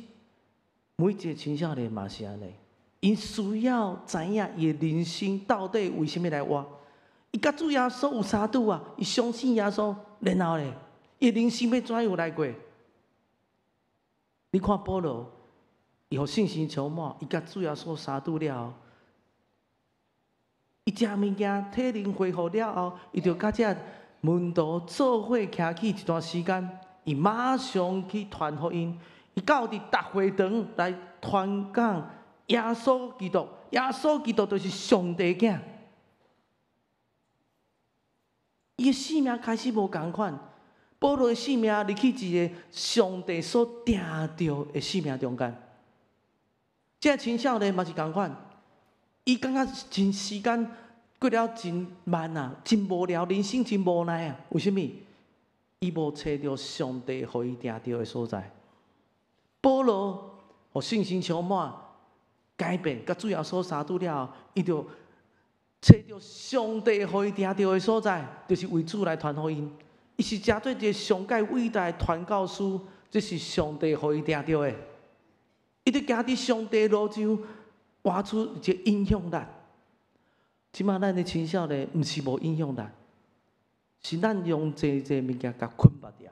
每一个青少年嘛是按呢，𪜶需要知影伊的人生到底為啥物來活。伊佮主耶穌有相拄啊，伊相信耶穌，然後咧，伊的人生欲怎樣來過？你看保羅，伊予聖神充滿，伊佮主耶穌相拄了後，伊食物件體能恢復了後，伊就佮這門徒做伙徛起一段時間，伊馬上去傳福音。伊到佇大會堂來傳講耶穌基督，耶穌基督就是上帝囝。伊的生命開始無仝款，保羅的生命入去一個上帝所定著的生命中間。這個青少年嘛是仝款，伊感覺真時間過了真慢啊，真無聊，人生真無奈啊。為啥物？伊無揣著上帝予伊定著的所在。保羅予聖神充滿，改變，佮主耶穌相拄了後，伊就揣著上帝予伊定著的所在，就是為主來傳福音。伊是成做一个上蓋偉大的傳教士，這是上帝予伊定著的。伊就行佇上帝路上，活出一个影響力。這擺咱的青少年毋是無影響力，是咱用濟濟物件共捆縛掉。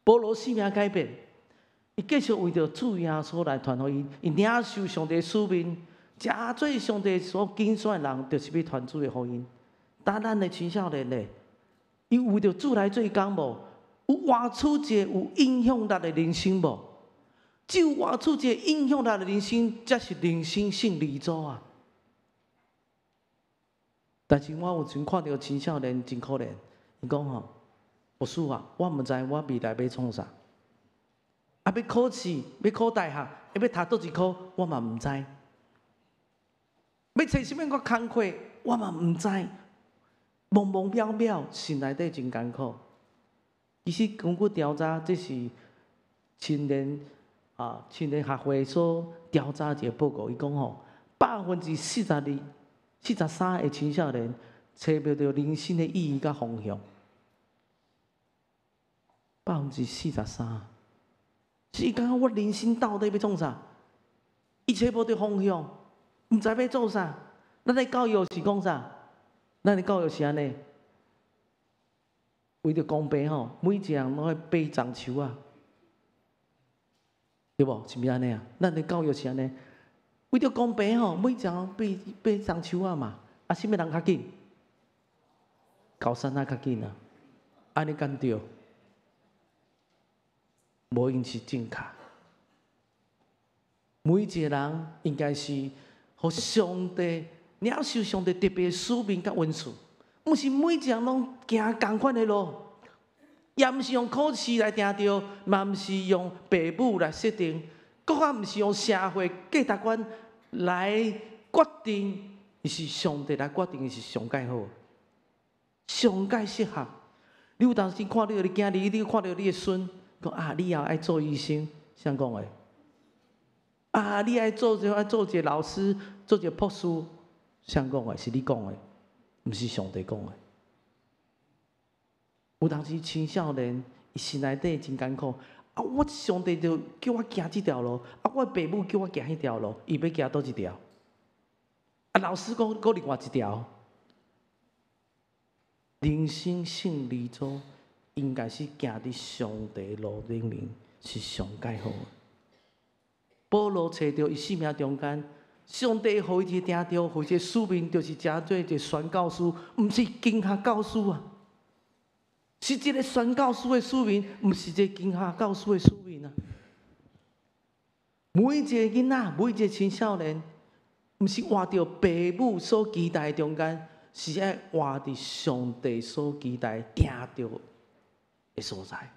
保羅生命改變。伊繼續為著主耶穌來傳福音，伊領受上帝使命，成做上帝所揀選的人，就是欲傳主的福音。但咱的青少年咧，伊為著主來做工無？有活出一個有影響力的人生無？只有活出一個影響力的人生，才是人生勝利組啊！但是我有陣看著青少年真可憐，伊講吼，牧師啊，我毋知我未來欲創啥。啊！欲考試，欲考大學，欲讀佗一科，我嘛毋知。欲揣啥物個工課，我嘛毋知。茫茫渺渺，心內底真艱苦。其實根據調查，這是青年啊青年學會所調查一個報告，伊講吼，42%、43的青少年揣袂著人生的意義佮方向。43%。是感覺我人生到底欲創啥？伊揣無著方向，毋知欲做啥。咱的教育是講啥？咱的教育是按呢，為著公平吼，每一個人攏愛爬樟樹仔，對無？是毋是按呢啊？咱的教育是按呢，為著公平吼，每一個人爬爬樟樹仔嘛。啊，啥物人較緊？高山仔較緊啊！按呢敢對？無一定是正確。每一個人應該是予上帝領受上帝特別使命佮恩賜，毋是每一個人攏行仝款的路，也毋是用考試來定著，嘛毋是用父母來設定，閣較毋是用社會價值觀來決定，伊是上帝來決定，伊是上蓋好，上蓋適合。你有當時看著你囝兒，你看著你的孫。講啊，你以後愛做醫生，啥講的？啊，你愛做就愛做一個老師，做一個博士，啥講的？是你講的，毋是上帝講的。有當時青少年，伊心內底真艱苦。啊！我上帝就叫我行這條路，啊！我爸母叫我行彼條路，伊欲行佗一條？啊！老師講閣另外一條。人生勝利組應該是行佇上帝路頂面，是上蓋好的。保羅揣著伊生命中間，上帝予伊一個定著，予伊一個使命，就是成做一個宣教師，毋是經學教師啊。是一個宣教師的使命，毋是一個經學教師的使命啊！每一個囡仔，每一個青少年，毋是活佇爸母所期待的中間，是愛活佇上帝所期待定著的所在。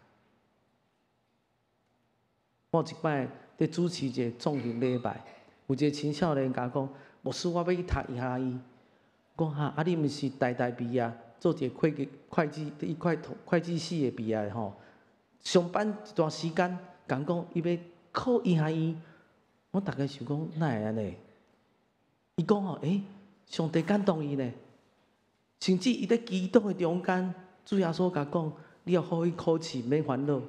我一擺佇主持一個綜合禮拜，有一個青少年共我講：牧師，我欲去讀醫學院。我講哈，啊你毋是台大畢業？做一個會計、會計一塊會計系的畢業的吼，上班一段時間，共講伊欲考醫學院，我逐家想講哪會按呢？伊講吼，欸，上帝感動伊呢，甚至伊佇祈禱的中間，主耶穌共講，你要好去考試，免煩惱。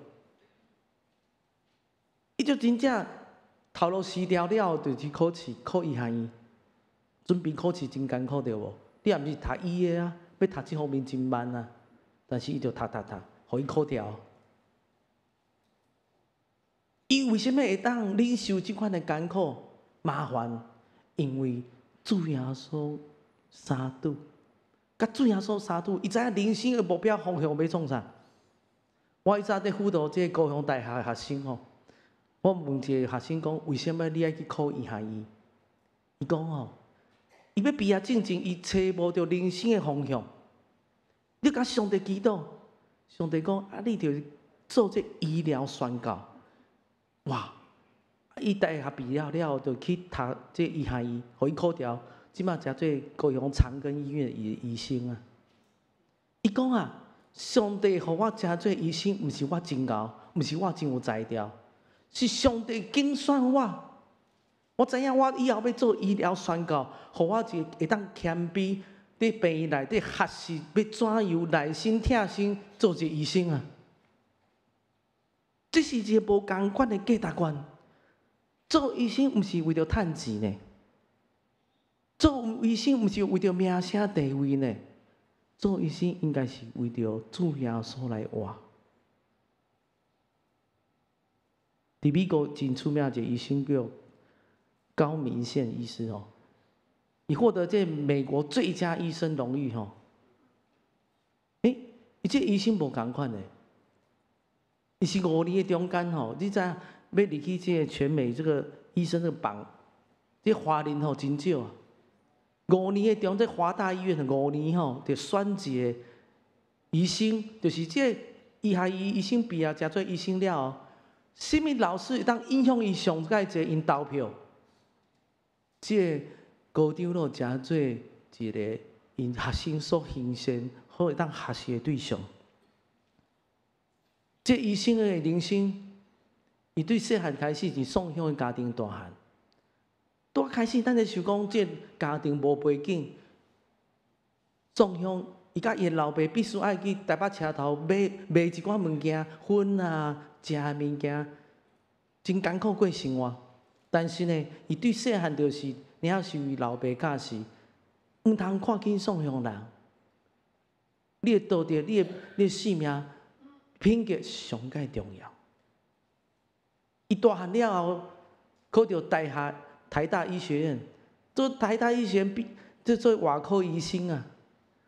伊就真正頭路辭掉了後，就去考試，考醫學院，準備考試真艱苦對無？你也毋是讀醫的啊。欲讀這方面真慢啊，但是伊就讀讀讀，予伊考著。伊為啥物會當忍受這款的艱苦麻煩？因為主耶穌相拄，佮主耶穌相拄，伊知影人生的目標方向欲創啥。我以前佇輔導這個高雄大學的學生吼，我問一個學生講：為啥物你愛去考醫學院？伊講吼，伊欲畢業進前，伊揣無著人生的方向。你共上帝祈禱，上帝講啊，你就做這醫療宣教。哇！伊大學畢業了後，就去讀這醫學院，予伊考著，這馬成做高雄長庚醫院的醫生啊。伊講啊，上帝予我成做醫生，毋是我真𠢕，毋是我真有才調，是上帝揀選我。我知影我以後欲做醫療宣教，予我一個會當謙卑，佇病院內底學習欲怎樣耐心疼心做一個醫生啊！這是一個無仝款的價值觀。做醫生毋是為著趁錢呢，做醫生毋是為著名聲地位呢，做醫生應該是為著主耶穌來活。佇美國真出名一個醫生叫高銘憲醫師哦，伊獲得這美國最佳醫生榮譽吼。欸，伊這醫生無仝款的，伊是五年的中間吼，你知影欲入去這個全美這個醫生的榜，這華人吼真少啊。五年的中，這華大醫院五年吼，就選一個醫生，就是這個醫學院醫生畢業，成做醫生了後，啥物老師會當影響伊上蓋濟𪜶投票？這個高長老成做一個𪜶學生所欣羨，好會當學習的對象。這醫生的人生，伊對細漢開始佇宋鄉的家庭大漢，拄開始咱咧想講，這家庭無背景，宋鄉伊佮伊的老爸必須愛去台北車頭買賣一寡物件，粉啊、食的物件，真艱苦過生活。但是呢，伊對細漢就是領受伊老爸教示，毋通看輕宋鄉人。你的道德、你的性命、品格上蓋重要。伊大漢了後，考著大學台大醫學院，做台大醫學院畢，做做外科醫生啊。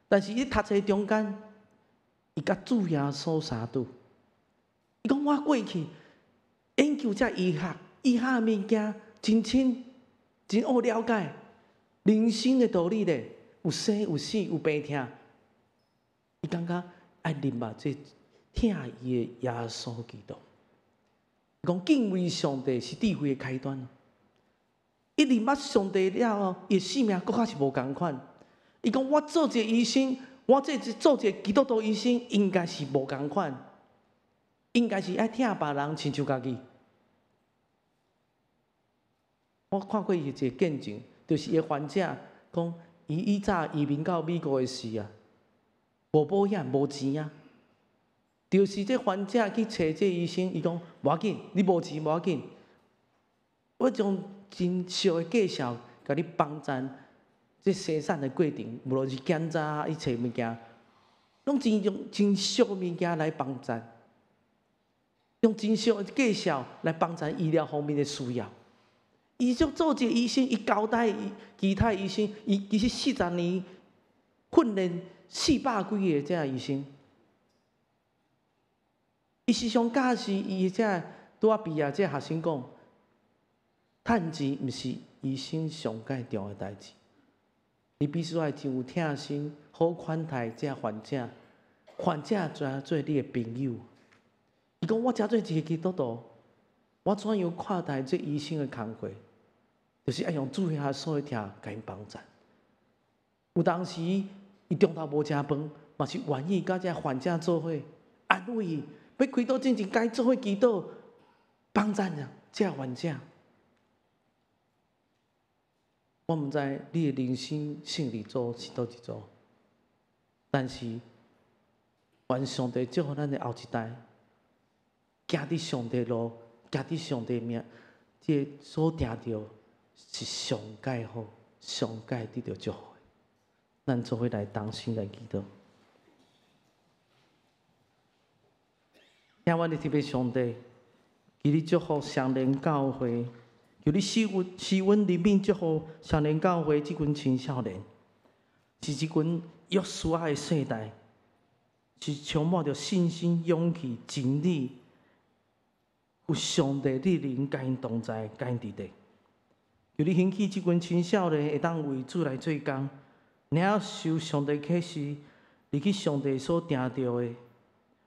但是伊讀冊中間，伊佮主耶穌相拄。伊講我過去研究這醫學，醫學的物件真深，真學了解人生的道理咧，有生有死有病痛。伊感覺愛認捌這疼伊的耶穌基督。伊講敬畏上帝是智慧的開端。伊認捌上帝了後，伊的生命閣較是無仝款。伊講我做一個醫生，我這做一個基督徒醫生，應該是無仝款，應該是愛疼別人親像家己。我看過伊一個見證，就是伊個患者講，伊以早移民到美國的時啊，無保險，無錢啊，就是這患者去揣這醫生，伊講無要緊，你無錢無要緊，我將真俗的介紹，共你幫贊這生產的過程，無論是檢查一切物件，攏真用真俗的物件來幫贊，用真俗的介紹來幫贊醫療方面的需要。伊就做一個醫生，伊交代其他醫生，伊其實40年訓練400幾个這醫生，伊時常教示伊這拄仔畢業這學生講，趁錢毋是醫生上蓋重要的代誌，你必須愛真有疼心，好款待這患者，患者轉做你的朋友。伊講我誠做一个基督徒，我怎樣看待這醫生的工課？就是愛用主耶穌的疼，共𪜶幫贊。有當時，伊中晝無食飯，嘛是願意佮這患者做伙安慰伊，欲開刀進前，共伊做伙祈禱，幫贊啊，這患者。我毋知你的人生勝利組是佗一組，但是願上帝祝福咱的後一代，行佇上帝路，行佇上帝名，這個所定著是上蓋好，上蓋得著祝福的。咱做伙來同心來祈禱。聽阮的天父上帝，求你祝福雙連教會，求你賜阮賜阮憐憫祝福雙連教會這群青少年，是這群約書亞的世代，是充滿著信心、勇氣、真理，有上帝的靈佮𪜶同在，佮𪜶佇底。求你興起這群青少年會當為主來做工，領受上帝啟示，入去上帝所定著的，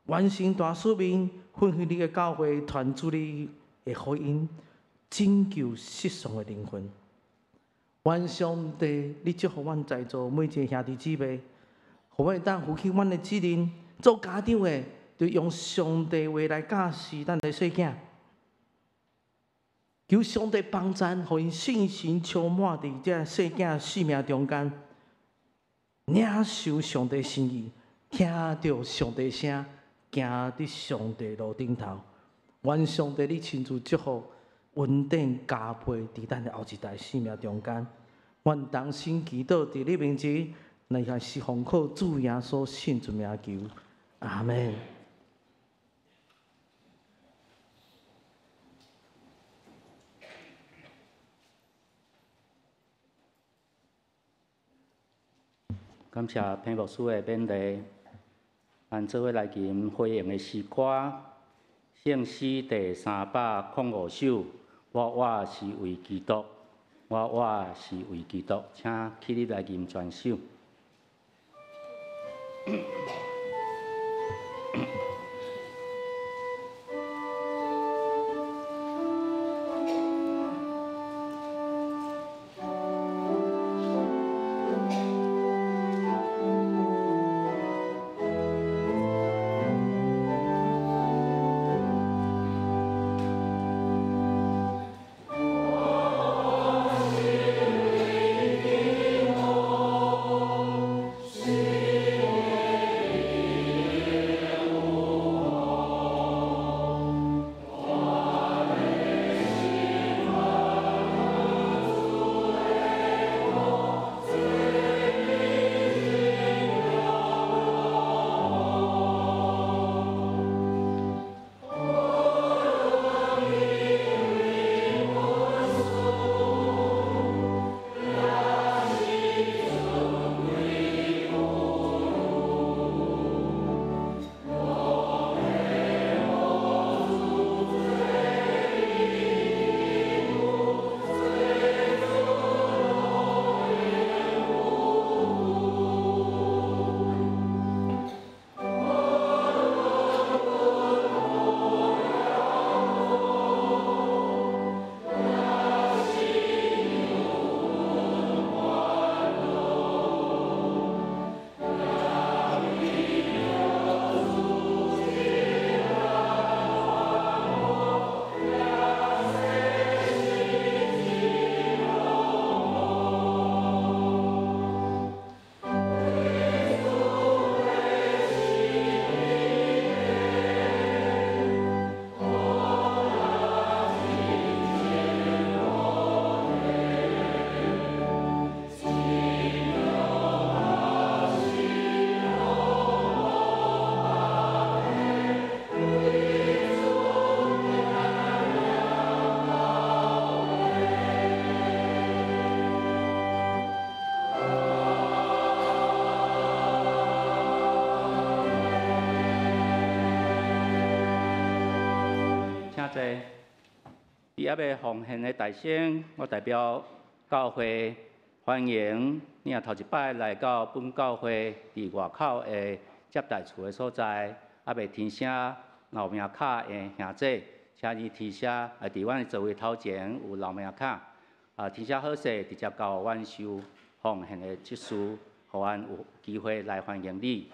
完成大使命，奮興你的教會，傳主你的福音，拯救失喪的靈魂。願上帝，你祝福阮在座每一个兄弟姊妹，予阮會當負起阮的責任，做家長的，就用上帝話來教示咱的細囝。求上帝幫贊，予𪜶信心充滿佇這細囝生命中間，領受上帝心意，聽著上帝聲，行佇上帝路頂頭。願上帝你親自祝福，恩典加倍佇咱的後一代生命中間。阮同心祈禱，佇你面前，乃是奉靠主耶穌聖主名求，阿們。感謝彭牧師的勉勵，咱做伙來吟回應的詩歌，聖詩第305首。我活是為基督，我活是為基督，請起立來吟全首。我是為請坐。佇猶未奉獻的大先，我代表教會歡迎你若頭一擺來到本教會佇外口的接待處的所在，猶未填寫留名卡的兄姐，請你填寫。啊，佇阮的座位頭前有留名卡，啊，填寫好勢，直接交阮收奉獻的執事，予阮有機會來歡迎你。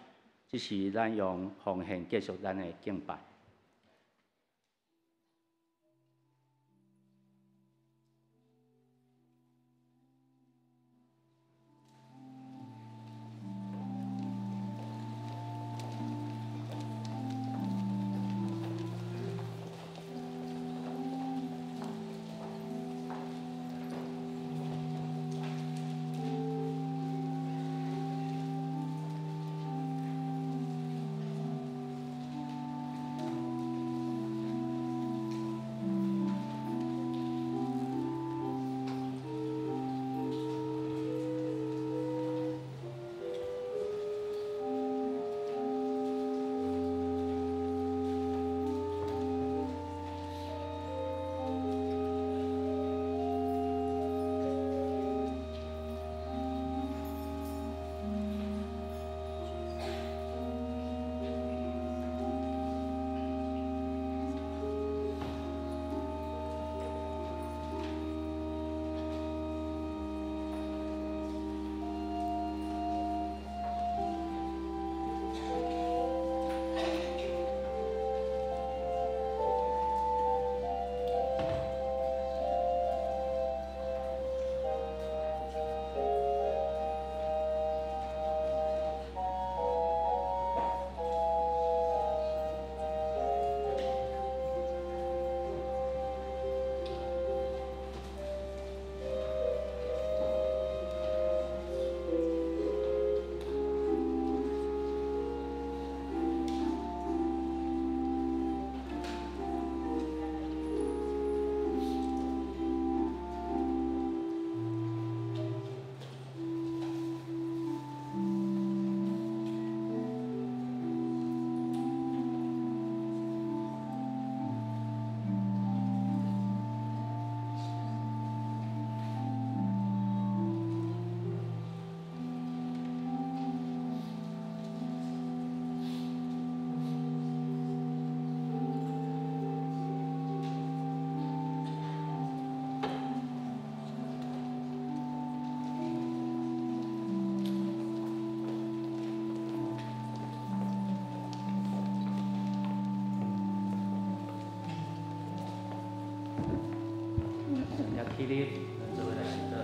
這是咱用奉獻結束咱的敬拜。起立，咱做伙來祈禱。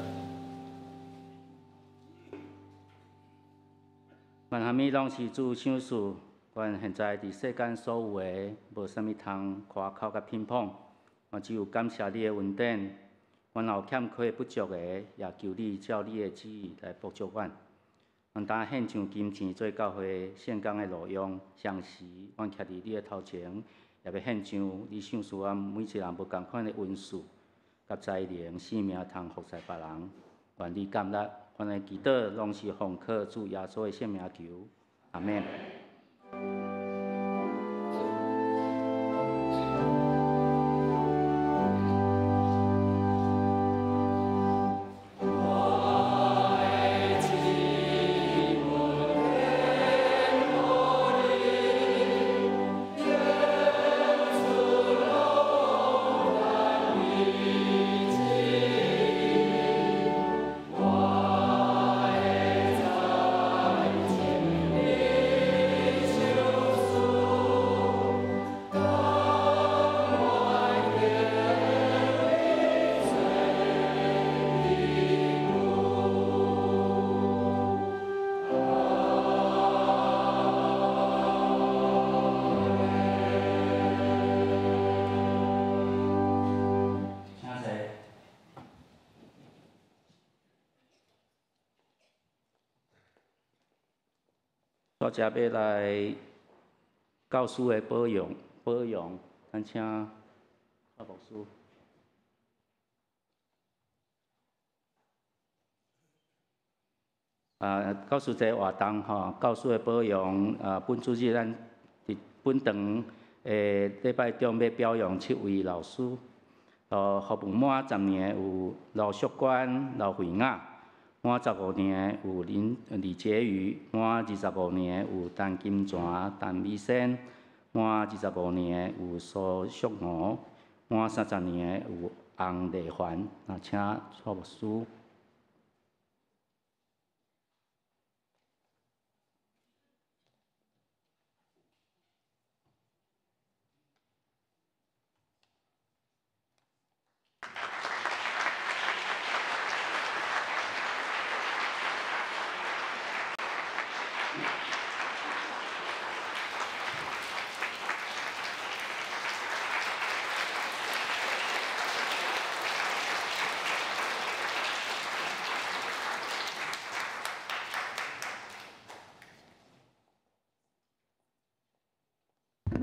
凡蝦米攏是主賞賜，阮現在佇世間所有的，無啥物通誇口佮評捧，我只有感謝你的恩典。阮有欠缺不足的，也求你照你的旨意來補足阮。阮當獻上金錢做教會聖工的路用，同時阮徛佇你的頭前，也欲獻上你賞賜阮每一個人無仝款的恩賜。佮才能、性命通服侍別人，願你感恩，阮的祈禱攏是奉靠主耶穌的聖名求，阿們。我接下來教師的保養，保養，咱請蔡牧師。啊，教師節活動吼，教師的保養啊，本主日咱佇本堂的礼拜中欲表扬七位老师。服务满十年有刘淑娟、刘慧雅，满15年有林李杰瑜，满25年有陈金泉、陈美仙，满25年有苏淑娥，满30年有洪丽凡。啊，请蔡牧师。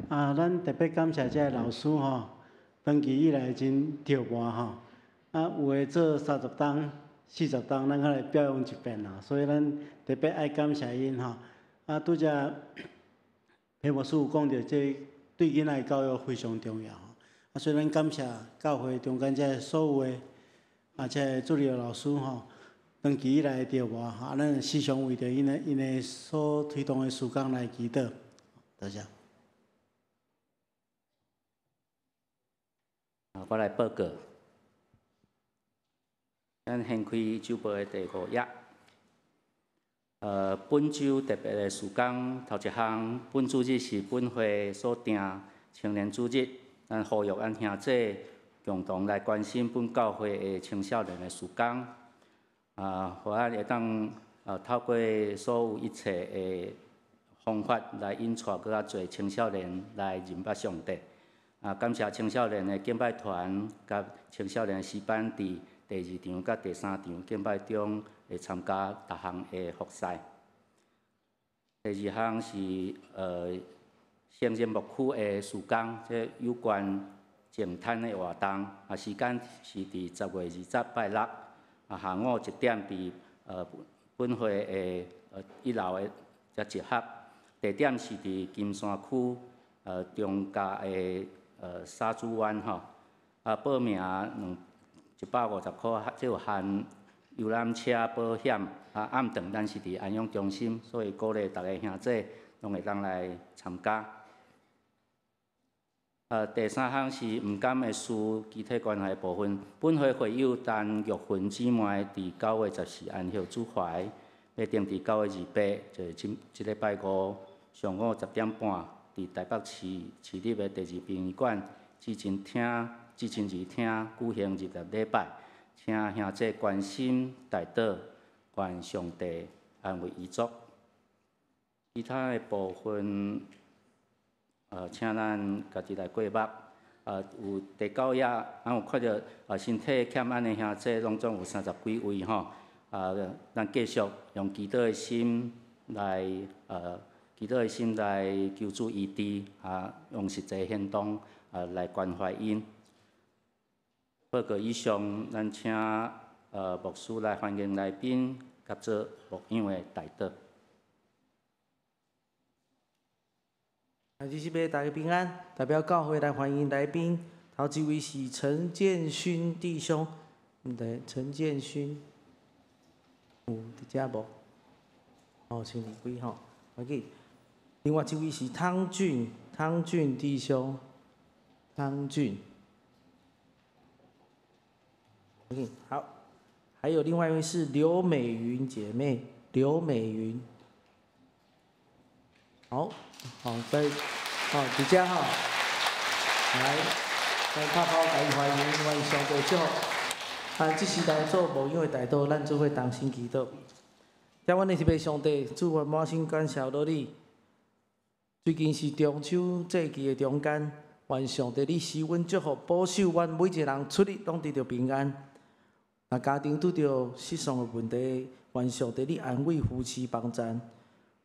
啊，咱特别感谢这个老师吼，长期以来真跳磨吼，啊，有的做30冬、40冬，咱阁来表扬一遍啦，所以咱特别爱感谢𪜶吼。啊，拄才裴牧师有讲著，这对囡仔的教育非常重要吼。啊，所以咱感谢教会中间这所有的啊，这个主任老师吼，长期以来的跳磨，啊，咱时常为著𪜶的所推动的事工来祈祷。多谢。我来报告。咱掀开周报的第五页。本周特别的事工，头一项，本主日是本会所定青年主日，咱呼吁咱兄弟共同来关心本教会的青少年的事工。啊，予咱会当透过所有一切的方法来引带阁较济青少年来认捌上帝。啊，感谢青少年的敬拜团佮青少年诗班伫第二场佮第三场敬拜中会参加逐项的复赛。第二项是成人牧区的事工，这有关净滩的活动，啊，时间是伫10月20拜六，啊，下午1点伫本会的一楼的遮集合，地点是伫金山区中嘉的沙猪湾吼，啊，报名150箍，这有含游览车保险，啊，暗顿咱是伫安养中心，所以鼓励逐个兄弟拢会当来参加。第三项是毋甘的事，肢体关怀的部分。本会会友陈玉芬姊妹伫9月14安息主怀，欲定伫9月28，就是这礼拜五上午10点半，伫台北市市立的第二殡仪馆至亲厅、至亲二厅举行入殮礼拜，请兄弟关心代祷，愿上帝安慰遗族。其他的部分，请咱家己来过目。有第九页，有看著身体欠安的兄弟，拢总有30几位吼。咱继续用祈祷的心来，祈祷的心来求主医治，啊，用实际行动来关怀𪜶。报告以上，咱请牧师来欢迎来宾，佮做牧养的代祷。啊，这是欲大家平安，代表教会来欢迎来宾。头一位是陈建勋弟兄，毋对，陈建勋有伫遮无？哦，先离开吼，无紧。另外一位是汤俊，汤俊弟兄，汤俊。好，还有另外一位是刘美云姐妹，刘美云。好，好，在，好，伫遮吼，来，来拍炮，共伊欢迎，愿上帝祝福。啊，这时来做牧养的代祷，咱做伙同心祈祷。疼阮的天父上帝，主，我满心感谢落你。最近是中秋节期的中间，愿上帝你赐阮祝福，保守阮每一个人出入拢得著平安。若家庭拄著失丧的问题，愿上帝你安慰、扶持、帮助，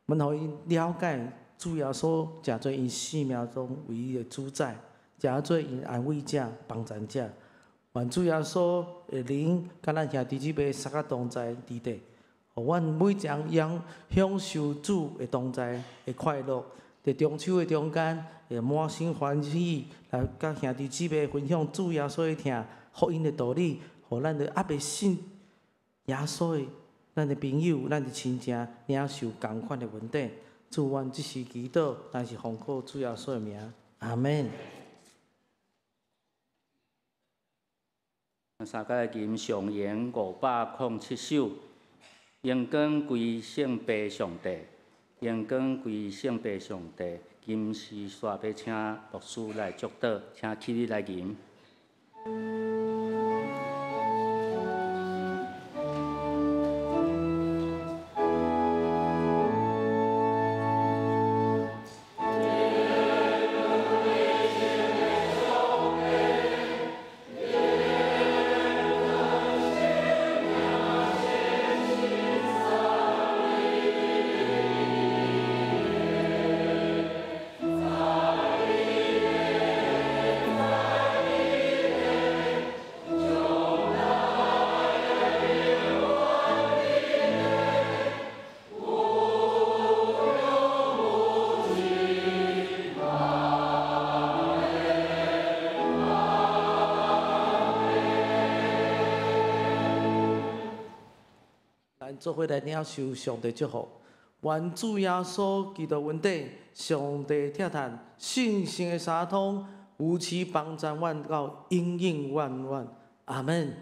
阮予𪜶了解主耶稣诚做𪜶生命中唯一的主宰，诚做𪜶安慰者、帮助者。愿主耶稣的灵佮咱兄弟姊妹三个同在伫底，予阮每一人享受主的同在的快乐，伫中秋的中间，会满心欢喜来佮兄弟姊妹分享主耶稣的疼、福音的道理，予咱的犹未信耶稣的咱的朋友、咱的亲情领受仝款的恩典。主，阮这时祈祷，乃是奉靠主耶稣的名，阿门。三个吟上言507首，荣光归圣父上帝，荣光归圣父上帝。今时煞欲请牧师来祝祷，请起立来吟。做伙来领受上帝祝福，愿主耶稣基督恩典、上帝疼叹、圣神的相通，扶持帮助阮到永永远远。阿门。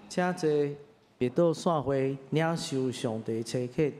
请坐，别倒散会，领受上帝差遣。